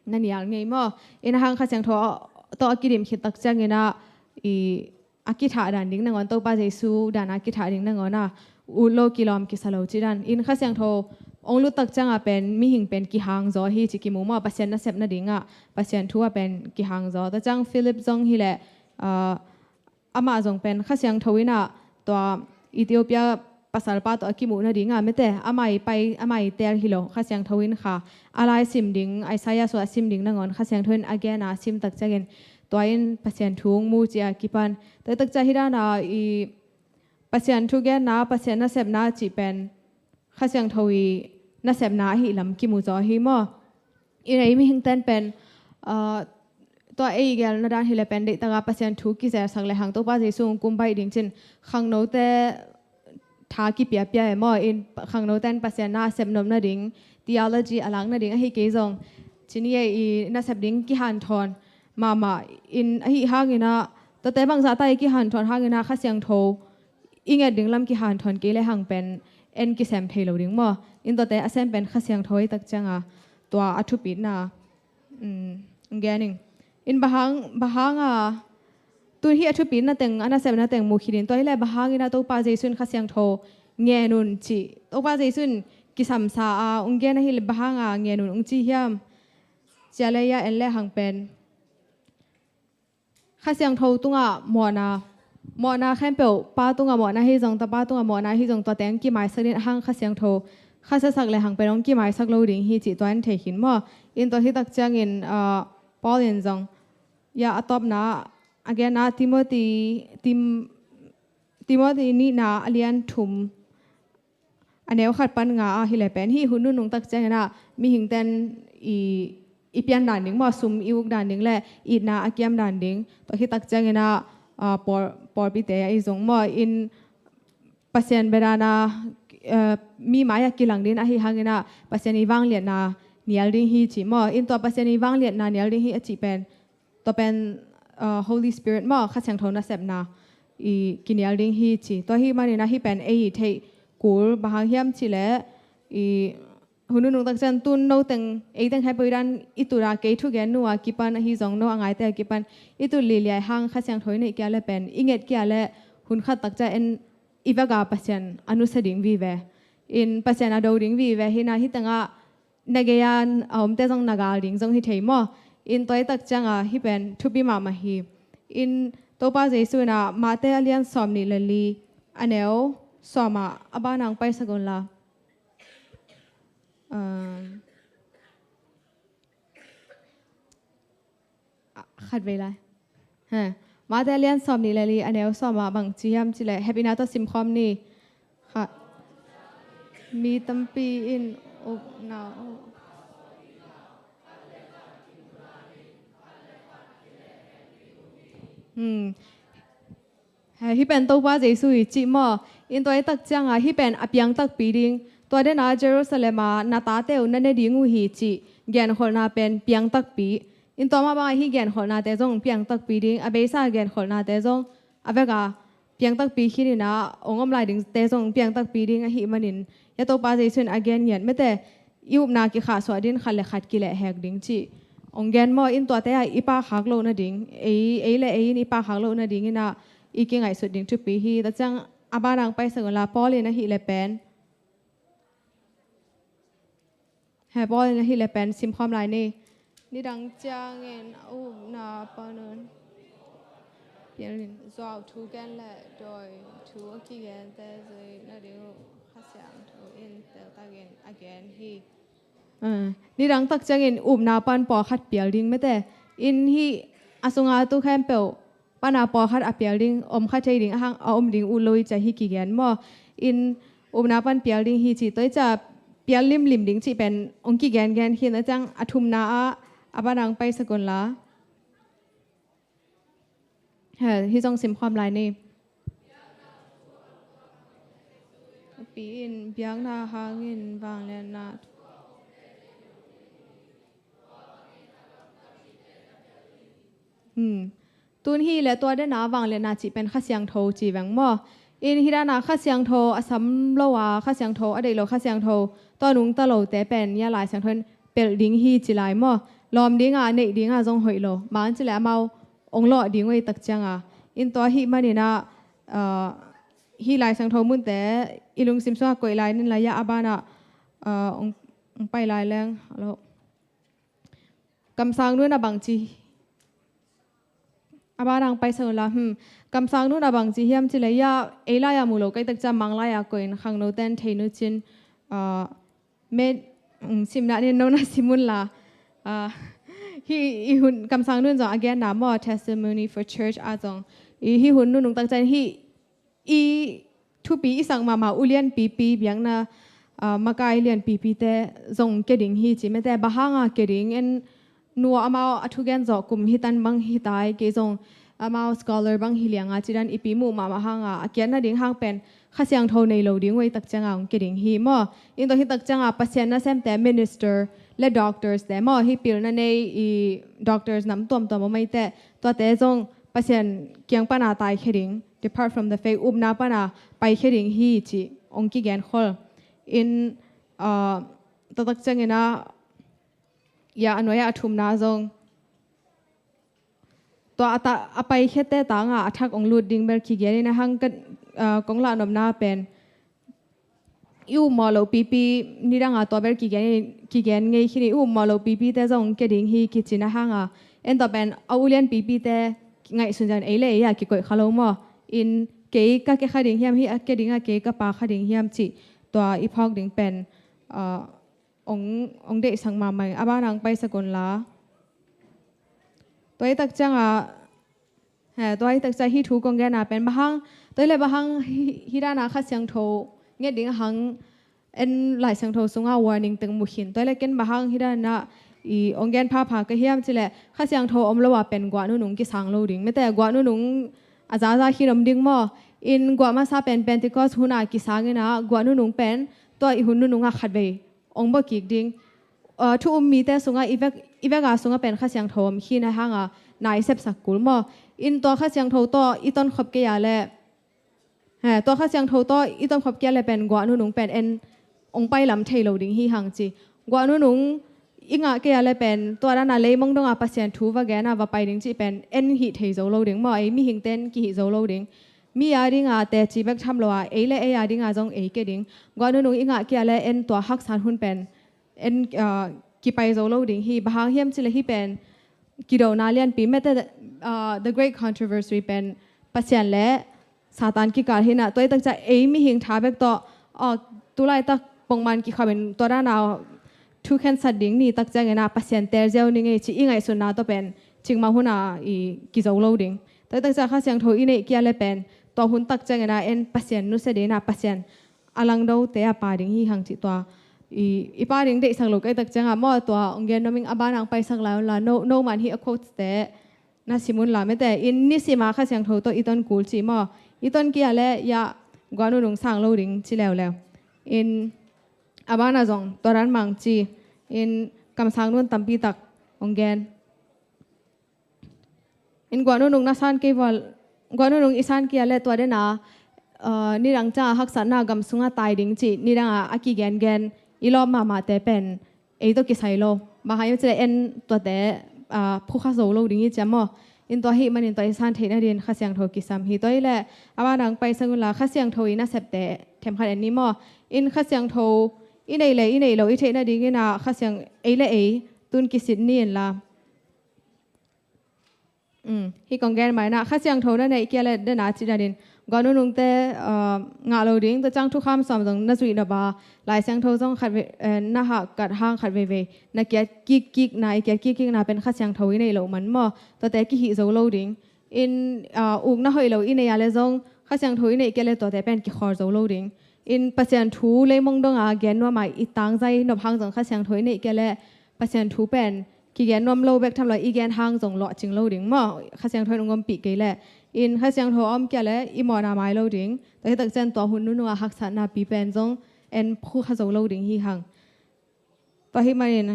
na nial ngei maw. In a hang Kha Siangtho tawh a kidim khit tak cianginah i a kithah dan ding nangawn, Topa Jesu dana a kithah ding nangawnah ut lo kilawm kisa lo ci dan. In Kha Siangtho hong lut tak cianga pen mihing pen kihang zaw hi ci kimu maw. Pasian nasep nadingah Pasian thu ah pen kihang zaw. Tua ciang Philip zong hileh, ah, amah zong pen Kha Siangtho inah tua Ethiopia pasalpa tawh a kimuh nadingah mete amah i pai, amah i tel hi lo, Kha Siangtho in kha a lai sim ding, Isaiah sua a sim ding nangawn Kha Siangtho in a gena a sim tak ciangin tua in Pasian thu hong mu cia kipan. Tua tak cia hi dana i Pasian thugenna, Pasian nasepna cih pen Kha Siangtho i nasepna ahi lam kimu zaw hi maw. In ei mihingten pen, ah, tua ei gelna dan hileh pen deihtaka Pasian thu kizelsak lehang Topa Jesu hong kum baih ding cin khangnote tha kipiapia e maw. In khangnoten Pasian na a sepnop nading, theology a lak nading ahi kei zong ci ni ei, i nasep ding kihanthawn mahmah. In ahi hanginah tuate bangzahta i kihanthawn hanginah Kha Siangtho i nget ding lam kihanthawn kei lehang pen en kisem thei lo ding maw. In tuate a sem pen Kha Siangtho i tak cianga tua a thupitna, um, gen ing. In bang hang, bang hanga tun hih a thupitna teng, a nasepna teng mu khit in tua hileh bang hangin a Topa Jesu in Kha Siangtho ngen un cih, Topa Jesu in kisamsa a hong gen ahileh bang hanga ngen un hong ci hiam? Cia lei a en lehang pen Kha Siangtho tungah mawhna, mawhna khempeuh, Pa tungah mawhna hi zong, Tapa tungah mawhna hi zong, tuate hong kimaisak ding a hang Kha Siangtho kha siasak lehang pen hong kimaisak lo ding hi cih tua in thei khin maw. In tua hi tak ciangin, ah, Paul in zong, ya, a tawpna, a genna Timothy, Tim-, Timothy nihna a lian thum, a neu khat pan nga ah hi le pen, hih hun nunung tak ciangin ah mihingten i, i pian dan ding maw, sum i uk dan ding le itna a kiam dan ding, tua hi tak ciangin ah, ah, pawl, pawlpite a i zong maw, in Pasian bia dan a, eh, mi mai-ah kilang ding ahi hangin ah Pasian i vangliatna nial ding hi ci maw. In tua Pasian i vangliatna nial ding hi a cih pen, tua pen, eh, Holy Spirit maw, Kha Siangtho nasepna i kinial ding hi ci. Tua hi manin ah hih pen ei i theih kul bang hang hiam cih leh, i hun nunung tak ciang tun no teng, ei teng hepoi dan i tut a, kei thugen nu a kipan ahi zong no a ngaite a kipan i tut liliai hang Kha Siangtho i neih kia le pen, i nget kia le hun khat tak ciang en i vek a Pasian a nusia ding vive. In Pasian a do ding vive hi na, hi tengah na gei a a omte zong na gal ding zong hi thei maw. In tua i tak ciang a hih pen thupi mahmah hi. In Topa Jesu in ah Mate a lian sawm nih le li a neu sawm ah a ban ang paisak un la. Um, ah, khat vei lai. He. Mate a lian sawm nih le li a neu sawm ah bang ci hiam cih leh, hehpihna tawh simkhawm ni. Kha. Mi tampi in upna uh. Hmm. He, hih pen Topa Jesu i cih maw. In tua i tak ciang a hih pen a piang takpi ding. Tua den a Jerusalem a na tate uh na ne ding uh hi cih genkholhna pen piang takpi. In tua mah bang a hih genkholhnate zong piang takpi ding. A beisa genkholhnate zong a vek a piang takpi khin in ah hong om lai dingte zong piang takpi ding ahih manin, hia Topa Jesu in a gen ngiat mete, i upna kikhahsuah ding, khat le khat kilehhek ding cih hong gen maw. In tuate ah i pahkhak loh nading, ei, ei le ei in i pahkhak loh nading in ah i kingaihsut ding thupi hi. Tua ciang a ban ang paisak un la, Paul in ahih leh pen, he, Paul in ahih leh pen simkhawm lai ni. Nidang ciangin a upna pan un pialin zuau thu gen le dawi thu a kigente zui nading uh Kha Siangtho in teltakin a gen hi. Ah, nidang tak ciangin upna pan pawlkhat pial ding mete. In hih a sunga tu khempeuh pana pawlkhat a pial ding, om kha thei ding, a hang a om ding ut lo i ci a hi kigen maw. In upna pan pial ding hi ci, tua i ci a pial limlim ding cih pen hong kigengen khin a ciang a thumna ah a ban ang paisak un la. He, hih zong simkhawm lai ni. Pi in biakna hangin vangliatna. Hmm. Tun hi le tua dena vangliatna cih pen Kha Siangtho ci veng maw. In hi dana Kha Siangtho a sam lo a, Kha Siangtho a deih lo, Kha Siangtho tua nungta lote pen hia Lai Siangtho in pelh ding hi ci lai maw. Lawm dinga, neih dinga zong hoih lo. Mang ci le amau ong lawh ding uh ei tak cianga. In tua hih maninah, ah, hih Lai Siangtho munte i lungsim sungah koih lai nin la, hia a banah, ah, ong, ong pai lai leng. Hello. Kamsang nun a bangci, a banang paisan unla, hmm. Kamsang nun a bangci hiam ci le, hia ei lai-a mu lo ka hih tak ciang Mang lai-a koihin khangnote in thei nu cin, ah, met, um, simna nin nona sim unla. Ah, hih i hun, Kamsang nun zong a genna maw, Testimony for Church ah zong. I hih hun nunung tak ciang hih i thupi i sak mahmah ulian pipi biakna, ah, makai lian pipite zong kia ding hi ci mete. Bang hanga kia ding, en nua amau a thugen zawh kum hitan bang hitai, kei zong amau scholar bang hi lianga cidan i pi muh mahmah hanga a kiatna ding hang pen Kha Siangtho nei lo ding uh ei tak cianga ong kia ding hi maw. In tua hi tak cianga Pasian nasemte, minister le doctors te maw, hih pilna nei i doctors nam tuamtuam om ei teh, tuate zong Pasian kiang pana taikhia ding, depart from the faith, upna pana paikhia ding hi ci ong kigen khol. In, ah, tua tak ciangina, ia a nuai-a a thumna zong tua a ta, a paikhiate tanga a thak ong lut ding bel kigen in a hang ka, ah, kong lahnopna pen i upmawh loh pipi, nidanga tua bel kigen, kigen ngei khin i upmawh loh pipite zong kia ding hi kici na hanga, en tua pen a ulian pipite ngaihsun zan ei le ei-a kikoih kha lo maw. In kei ka kia kha ding hiam, hih a kia dinga kei ka pa kha ding hiam cih tua i phawk ding pen, ah, ong, ong deihsak mahmah ing. A banang paisak unla. Tua hi tak cianga, he, tua hi tak ciang hih thu kong genna pen bang hang, tua hi le bang hang hih, hih dana Kha Siangtho nget ding a hang en Lai Siangtho sunga warning teng mu khin. Tua hi leh ken bang hang hi dan a i ong gen phapha ka hiam cih leh Kha Siangtho om lo a pen guah nunung kisang lo ding. Mete guah nunung a zaza khin om ding maw. In guah masa pen Pentecost hun a kisang in a guah nunung pen tua i hun nunung a khatvei ong bawh kik ding. Thu um mite sungah i vek, i vek a sungah pen Kha Siangtho om khin a hang a na i sepsak kul maw. In tua Kha Siangtho tawh i tonkhop kei a leh, tua Kha Siangtho tawh i tonkhop kei a leh pen guah nunung pen en ong pai lam thei lo ding hi hang ci. Guah nunung i ngah kei a leh pen tua dan a leimong dong a Pasian thu va gen a va pai ding cih pen en hih thei zo lo ding maw. Ei mihing ten kihih zo lo ding. Mi a ding a teci bek tham lo a ei le ei a ding a zong ei kei ding. Guah nunung i ngah kei a leh en tua haksat hun pen en kipai zo lo ding hi. Bang hang hiam cih leh hih pen kidona lianpi mete, the great controversy pen Pasian le Satan kikal hi na. Tua hi tak ciang ei mihing tha bek tawh, tulaitak pongman kikhawm in tua dan a thu khensat ding ni tak ciangin a Pasian tel ziau ni ngei ci i ngaihsutna tawh pen cikmah hun a i kizo lo ding. Tua hi tak ciang Kha Siangtho i neih kei a leh pen tua hun tak ciangin a en Pasian nusia ding a Pasian a langdote a pa ding hi hang cih tua i pa ding deihsak lo ka hi tak ciang a maw. Tua ong gen nuam ing. A ban a ong paisak lai un la, no man hih a quotes te na sim un la mete. In nisim a Kha Siangtho tawh i ton kul ci maw. I ton kei a leh ya guah nunung sang lo ding ci leuleu. In a ban a zong tua dan mang ci. In kamsang nun tampi tak ong gen. In guah nunung na san kei vua, guah nunung i san kei a leh tua den a nidang ciang a haksatna gam sungah tai ding cih nidang a a kigengen i lawm mahmahte pen ei tawh kisai lo. Bang hang hiam cih leh en tuate phukha zo lo ding hi ciam maw. In tua hih manin tua i san theih nading Kha Siangtho kisam hi. Tua hi leh a ban a ong paisak un la Kha Siangtho i nasepte themkhat en ni maw. In Kha Siangtho i neih le i neih lo i theih nading in a Kha Siang ei le ei tun kisit ni in la. Hih kong gen mai na Kha Siangtho na neih kei a leh den a cih dan in guah nunungte ngah lo ding. Tua ciang thukham sawm zong na zuih nop a Lai Siangtho zong khat na hahkat hang khat veivei na kiat kikkikna, i kiat kikkikna pen Kha Siangtho i neih loh man maw. Tuate kihih zo lo ding. In uk na hoih lo i neih a leh zong Kha Siangtho i neih kei a leh tuate pen kikhawl zo lo ding. In Pasian thu leimong dong a gen nuam a i tangzai nop hang zong Kha Siangtho i neih kei a leh Pasian thu pen kigen nuam lo bek tham lo i gen hang zong lawhcing lo ding maw. Kha Siangtho in ong ompih kei leh. In Kha Siangtho a om kei a leh i mawhna mai lo ding. Tua hi tak ciang tua hun nunung a haksatna pi pen zong en phukha zo lo ding hi hang. Tua hih manin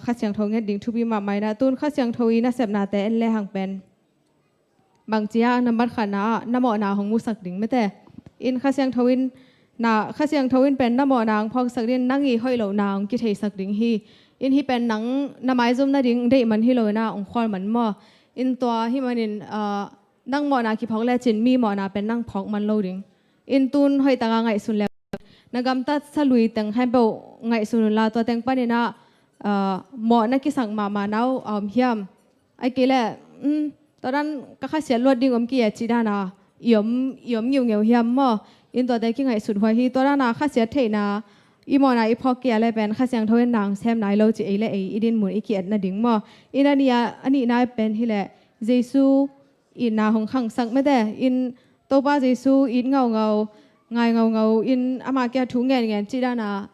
Kha Siangtho nget ding thupi mahmah in a tun Kha Siangtho i nasepnate en le hang pen bangci a nambat khatna ah na mawhna hong musak ding mete. In Kha Siangtho in na, Kha Siangtho in pen na mawhna hong phawksak ding, nang i hoih lohna hong kitheisak ding hi. In hih pen nang na maizum nading deih man hi lo in a hong khual man maw. In tua hih manin nang mawhna kiphawk lecin mi mawhna pen nang phawk man lo ding. In tun hoih taka ngaihsun le na gamtat sa lui teng khempeuh ngaihsun un la tua teng panin a mawh na kisak mahmah na uh a om hiam? Ahih kei leh tua dan ka khasiat luat ding om kei a cih dan a i om, i om ngiungeu hiam maw? In tuate kingaihsut huai hi. Tua dan a khasiat theihna i mawhna i phawk kei a leh pen Kha Siangtho in na hong sem nai lo ci ei le ei i dinmun i ki-et nading maw? In a nih a, a nihna pen hi leh Jesu in na hong khangsak mete. In Topa Jesu it ngaungau, ngai ngaungau in ama kiang thu ngenngen cih dan a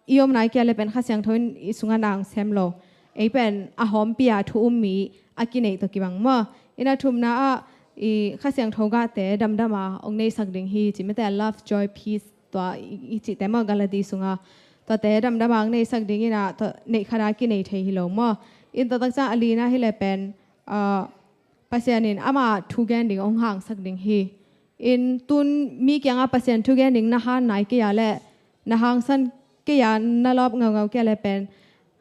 i om nai kei a leh pen Kha Siangtho in i sungah na hong sem lo. Ei pen a hawmpi a thu um mi a kineih tawh kibang maw? In a thumna ah i Kha Siangtho gahte damdam a hong neisak ding hi ci mete, love, joy, peace tua i cihte maw Galati sunga. Tuate damdam a hong neisak ding in a tua neih khat a kinei thei hi lo maw? In tua tak ciang a lina hi leh pen Pasian in ama thu gen ding hong hangsak ding hi. In tun mi kiangah Pasian thu gen ding na han nai kei a leh na hangsan kei a na lawp ngaungau kei a leh pen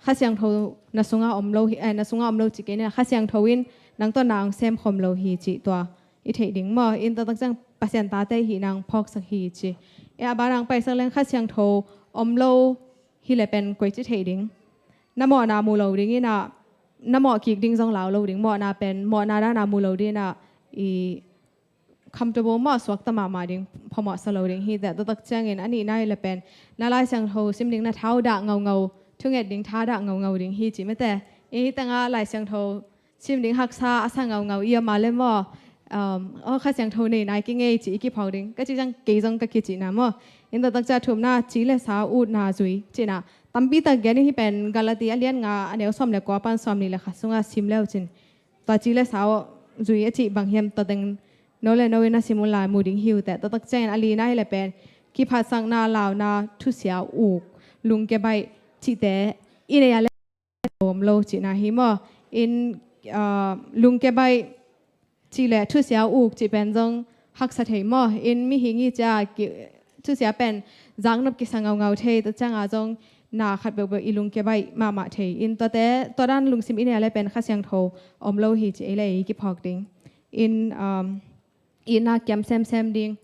Kha Siangtho na sungah om lo hi, eh, na sungah om lo ci kei ni a, Kha Siangtho in nang tawh na hong sem khawm lo hi cih tua i theih ding maw? In tua tak ciang Pasian tate hih na hong phawksak hi ci. Eh, a ban a hong paisak leng Kha Siangtho om lo hi leh pen koici theih ding. Na mawhna mu lo ding in a, na mawh kik ding zong lau lo ding. Mawhna pen mawhna dan a mu lo ding in a, i comfortable maw, suakta mahmah ding, phamawhsa lo ding hi. Tua tak ciangin a nihna hi leh pen na Lai Siangtho sim ding na thau dah ngaungau, thunget ding tha dah ngaungau ding hi ci mete. I hih tengah Lai Siangtho sim ding haksa a sa ngaungau i om a leh maw, um, aw, Kha Siangtho nei nai kei ngei ci i kiphawk ding. Ka cih ciang kei zong ka kicihna maw. In tua tak ciang thumna, ci le sa utna zui cihna. Tampi tak gen in, hih pen Galati a lian nga a neu sawm le kua pan sawm nih le khat sungah sim le uh cin. Tua ci le sa aw zui a cih bang hiam, tua teng no le no in na sim un la mu ding hi uh teh. Tua tak ciangin a lina hi le pen kiphatsakna, launa, thusia uk, lungkia baih cihte i nei a le om lo cihna hi maw. In, ah, lungkia baih cih le thusia uk cih pen zong haksa thei maw. In mihing i cia ki, thusia pen zaknop kisa ngaungau thei, tua cianga zong na khat peuhpeuh i lungkia baih mahmah thei. In tuate, tua dan lungsim i nei a le pen Kha Siangtho om lo hi ci ei le ei kiphawk ding. In, um, itna kiam semsem ding.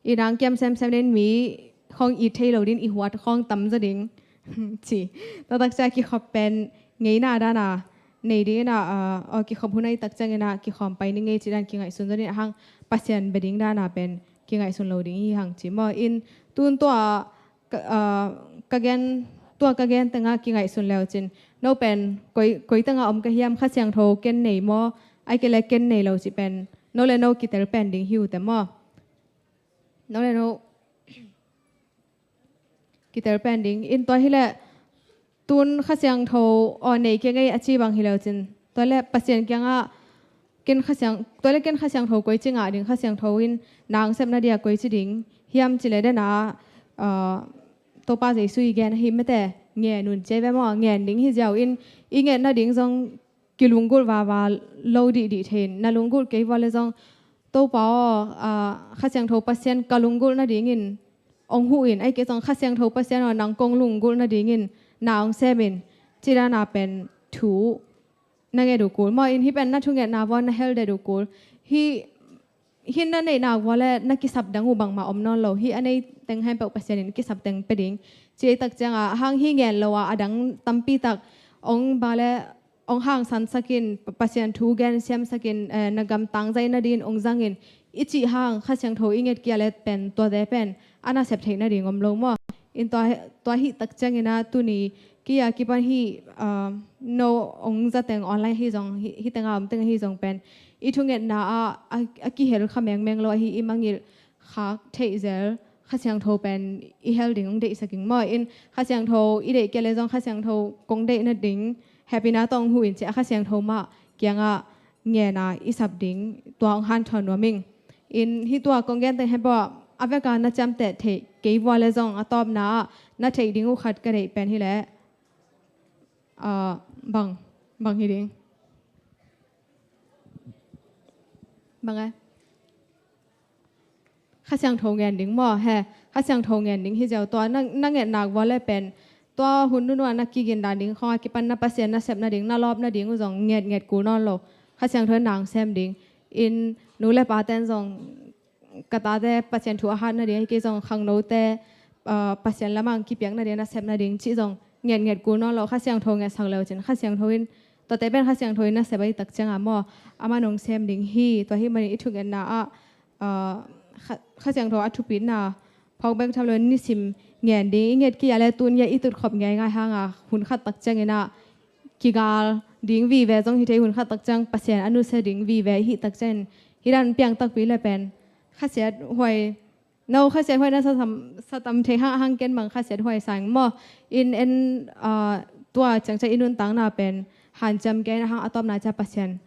Itna kiam semsem ding, mi khawng it thei lo ding, i huat khawng tam zaw ding ci. Tua tak ciang kikhop pen ngeina dana nei ding ina, ah, aw, kikhop hun a i tak ciangina kikhawm pai ni ngei ci dan kingaihsun zaw ding, a hang Pasian bia ding dana pen kingaihsun lo ding hi hang ci maw. In tun tua ka, ah, ka gen, tua ka gen tenga kingaihsun le uh cin, no pen koi, koi tenga om ka hiam, Kha Siangtho ken nei maw, ai kei le ken nei lo cih pen no le no kitel pen ding hi uh teh maw. No le no kitel pen ding. In tua hi le tun Kha Siangtho aw nei kei ngei a ci bang hi le uh cin, tua le Pasian kiangah ken Kha Siang, tua le ken Kha Siangtho koi ci ngah ding, Kha Siangtho in nang sepna dia koi ci ding hiam ci le dena, ah, Topa Jesu i gen ahi mete, ngen un ci ei ve maw. Ngen ding hi ziau in, i ngetna ding zong kilunggulh vava lo dihdih thei in, na lunggulh kei vua le zong Topa aw, ah, Kha Siangtho Pasian ka lunggulh nadingin ong huh in, ai kei zong Kha Siangtho Pasian aw nang kong lunggulh nadingin na ong sem in ci dana pen thu na nget uh kul maw. In hih pen na thungetna vua na hel det uh kul. Hih, hih na neihna vua le na kisap dang uh bangmah om nawn lo. Hih a nei teng hempeuh Pasian in kisap teng pia ding ci ei tak cianga, a hang hih ngen lo a, a dang tampi tak ong ba le ong hangsansak in, Pa-, Pasian thu gen siamsak in, eh, na gamtang zaih nadingin ong zang in i cih hang Kha Siangtho i nget kei a le pen tuate pen a nasep theih nading om lo maw. In tua, tua hih tak ciangina tuni kei a kipan hih, ah, no ong za teng online hi zong, hih, hih tenga om teng hi zong pen i thungetna ah a, a kihel kha mengmeng lo ahi i mangngilh khak theih zel Kha Siangtho pen i hel ding ong deihsak ing maw. In Kha Siangtho i deih kei le zong Kha Siangtho kong deih nading, hehpihna tawh ong huh in ci a Kha Siangtho mah kiangah ngena i sap ding, tua ong hanthawn nuam ing. In hih tua kong gen teng hempeuh a veka na ciamteh theih kei vua le zong a tawpna ah na theih ding uh khat ka deih pen hi le, ah, bang, bang hi ding. Bang e? Kha Siangtho ngen ding maw, he? Kha Siangtho ngen ding hi ziau, tua na, na nget nak vua le pen tua hun nunua na kigin dan ding khawng a kipan na Pasian na sep nading, na lawp nading uh zong nget nget kul nawn lo. Kha Siangtho in nang sem ding. In nu le pa ten zong ka tate Pasian thu a hat nading, hi kei zong khangnote, ah, Pasian lamang kipiak nading, na sep nading cih zong nget nget kul nawn lo. Kha Siangtho ngetsak le uh cin Kha Siangtho in, tuate pen Kha Siangtho in na sep a i tak cianga maw, amah nong sem ding hi. Tua hih manin i thungetna ah, ah, Kha, Kha Siangtho a thupitna phawk bek tham lo in nisim ngen ding. I nget kei a le tun hia i tutkhop ngeingai hanga hun khat tak ciangina kigal ding vive zong hi thei, hun khat tak ciang Pasian a nusia ding vive i hih tak ciangin hih dan piang takpi le pen khasiat huai, no, khasiat huai na sa tam, sa tam thei hang, hang ken bang khasiat huai sang maw. In en, ah, tua ciang ciang i nuntakna pen hanciam kei in a hang a tawpna ciang Pasian,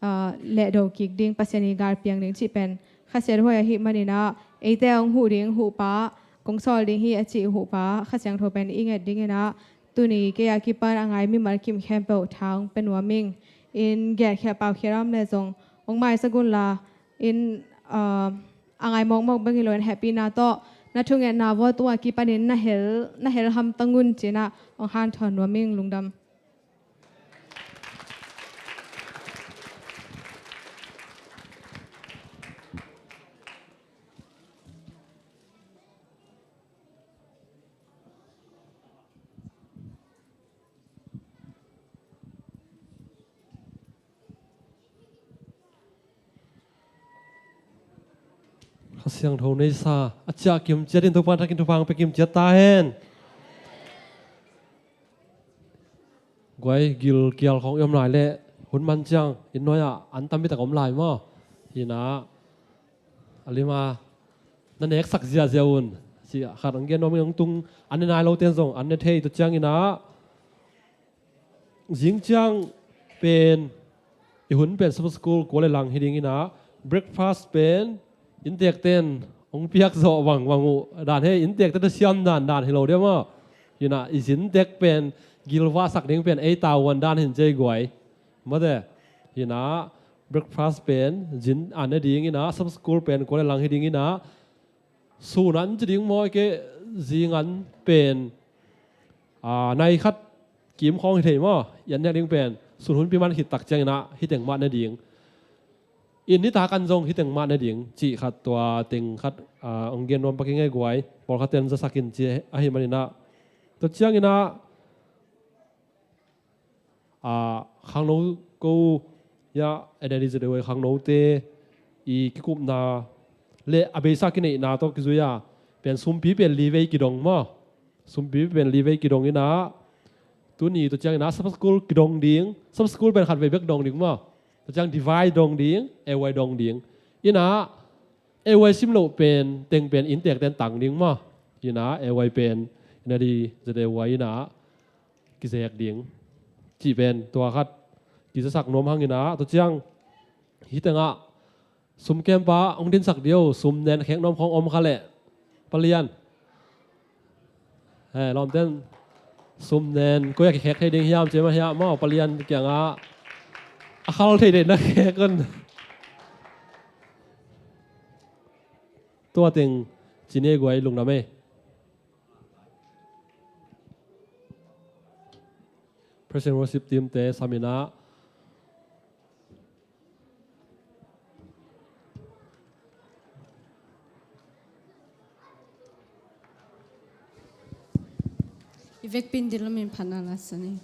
ah, lehdo kik ding, Pasian i gal piang ding cih pen khasiat huai ahih maninah eite hong huh ding huhpa, kong sawl ding hi a cih huhpa Kha Siangtho pen i nget dinginah tuni kei a kipan a ngai mimal kim khempeuh tha hong pia nuam ing. In genkhiat paukhiat a om le zong hong maisak unla, in, ah, a ngai mawkmawk bek hi loin hehpihna tawh na thungetna vua tua kipanin na hel, na hel hamtang un cinah hong hanthawn nuam ing. Lungdam. Kha Siangtho neisa a ciah kimciat in Topa thakin thupha pia kimciat ta hen. Guai, gilkial khawng i om lai leh hun man ciang inn nuai-ah an tampi tak om lai maw? Hi-in ah, a lima na neksak ziahziah un. Ci khat hong gen nuam ing. Hong tung an ne nai lote in zong an ne thei. Tua ciangin ah, zing ciang pen i hun pen Sabbath School kua le lang hi ding in ah, breakfast pen innteekte in hong piak zawh bangbang uh dan hi. Innteekte tawh siam dandan hi lo dia maw. Hi-in ah, i zin tek pen gilvahsak ding pen ei tavuan dan hi in, ci-a guai. Mate, hi-in ah, breakfast pen zin an ne ding in ah, Sabbath School pen kua le lang hi ding in ah, sun an ci ding maw, ahih kei leh zing an pen, ah, nai khat kim khawng hi thei maw, i an nek ding pen sun hunpi man khit tak ciangin ah hih teng mah ne ding. Inn nitak an zong hih teng mah ne ding, cih khat, tua teng khat, ah, hong gen nuam pak ing ei guai. Pawlkhatte in zasak in ci ahih manin ah. Tua ciangin ah, ah, khangno ko, ya, N L D Z Y khangnote i kikupna le a beisa kineihna tawh kizui a, pen sumpi pen li vei kidong maw. Sumpi pen li vei kidong in ah, tuni tua ciangin ah Sabbath School kidong ding, Sabbath School pen khat vei bek dong ding maw. Tua ciang divine dong ding, A Y dong ding. In ah, A Y sim loh pen teng pen innteekte in tang ding maw. In ah, A Y pen N L D Z Y in ah kizek ding, cih pen tua khat kizasak nuam hang in ah. Tua ciang hih teng ah sum kempa hong dinsak ding uh, sum nen khek nuam khawng om kha leh. Palian. Eh, lawmten sum nen koi ah kikhek thei ding hiam, ci mah hiam maw, Palian kiangah a khal thei deihna khek un. Tua teng ci ni ei guai, lungdam ei. Praise and worship team te sam in ah. I vekpi in ding lam in phatna la sa ni.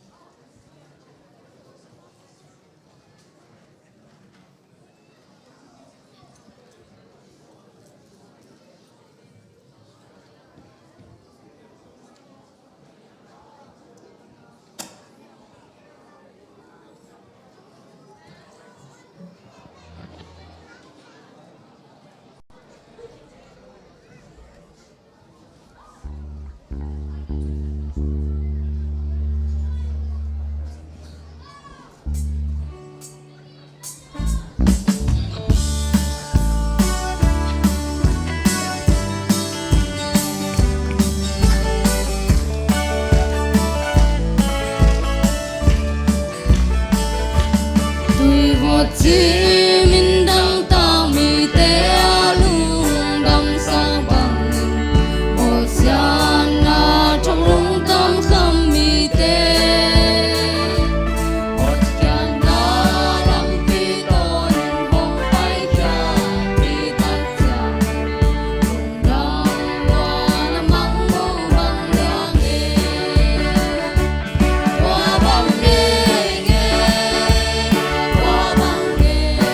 Tuivut cih min dang tang mite a lungdamsak bangin, bawlsiatna thong lungdam kham mite hotkhiatna lampi tawnin hong paikhia mi tak ciang, lungdam lua na mangmuh bang liang hi. Tua bang ding e, tua bang ding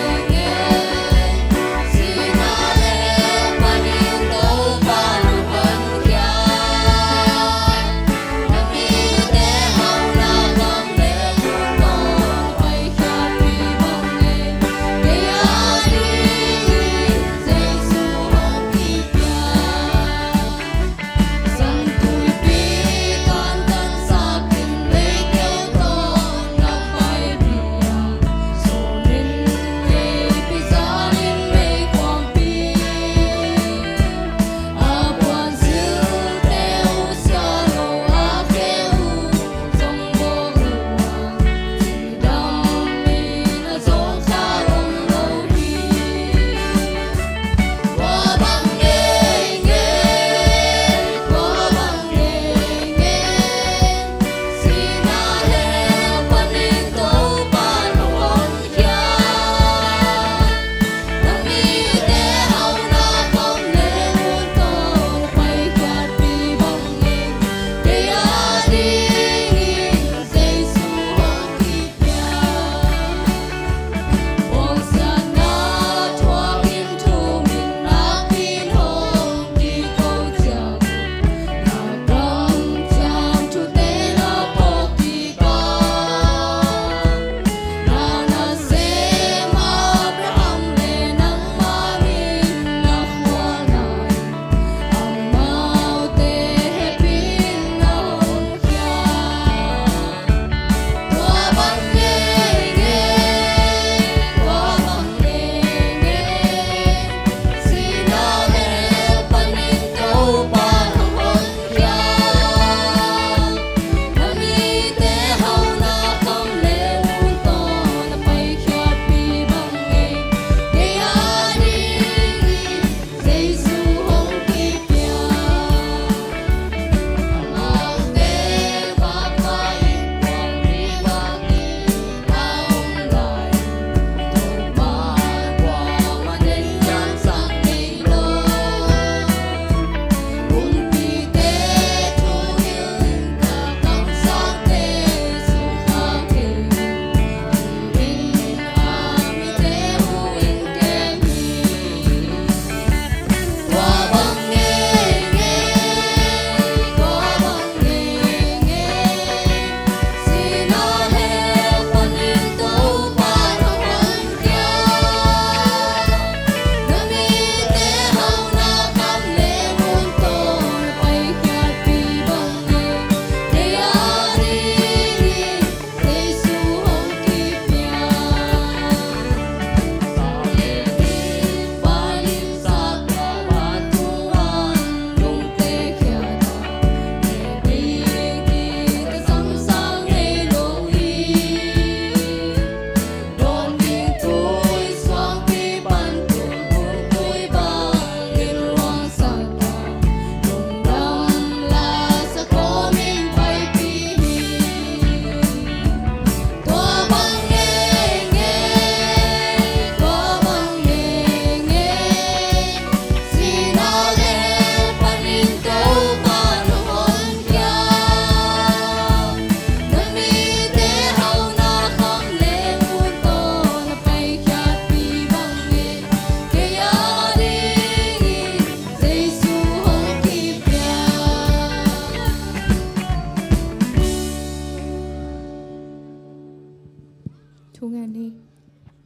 Kong ngen hi.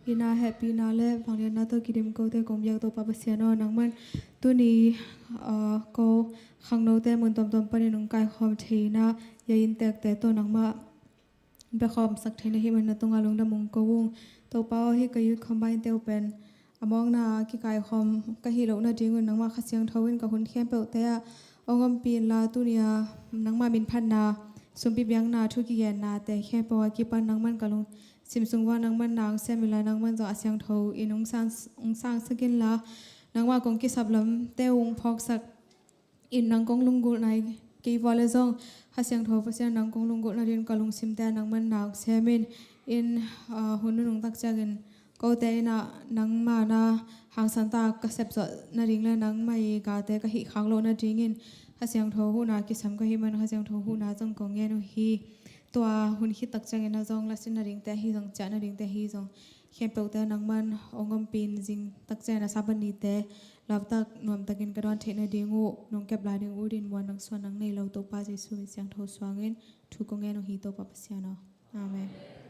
Hihna, hehpihna le vangliatna tawh kidim kote kong biak Topa Pasian aw, nangman tuni, ah, ko khangnote mun tuamtuam panin hong kaikhawm theihna, ya inntekte tawh nangmah bekhawmsak theihna hih man na tungah lungdam hong ko ung. Topa aw, hih ka youth combine te uh pen a mawkna kikaikhawm ka hih loh nadingun nangmah Kha Siangtho in ka hun khempeuhte ah hong ompih inla, tuni-a nangmah minphatna, sumpi biakna, thu kigennate khempeuh a kipan nangman ka lungsim sung uah nangman na hong sem inla, nangman zong a siangtho in hong sang, hong sangsak inla, nangmah kong kisap lamte uh hong phawksak in nang kong lunggulhna hi kei vua le zong, Kha Siangtho Pasian, nang kong lunggulh nadin ka lungsimte ah nangman na hong sem in. In, ah, hun nunung tak ciangin kote in ah nangmah na hangsan tak ka sepzawh nading le nangmah i gate ka hih khak loh nadingin Kha Siangtho huhna kisam ka hih man Kha Siangtho huhna zong kong ngen uh hi. Tua hun khit tak ciangin ah zong lasin nadingte ahi zong, ciah nadingte ahi zong, khempeuhte nangman hong ompih in, zing tak ciangin a Sabbath nite lamtak nuamtakin ka dawn theih nading uh nong kep lai ding uh din muan nang suan nang nei lo Topa Jesu min siangtho suangin thu kong ngen uh hi, Topa Pasian aw. Amen.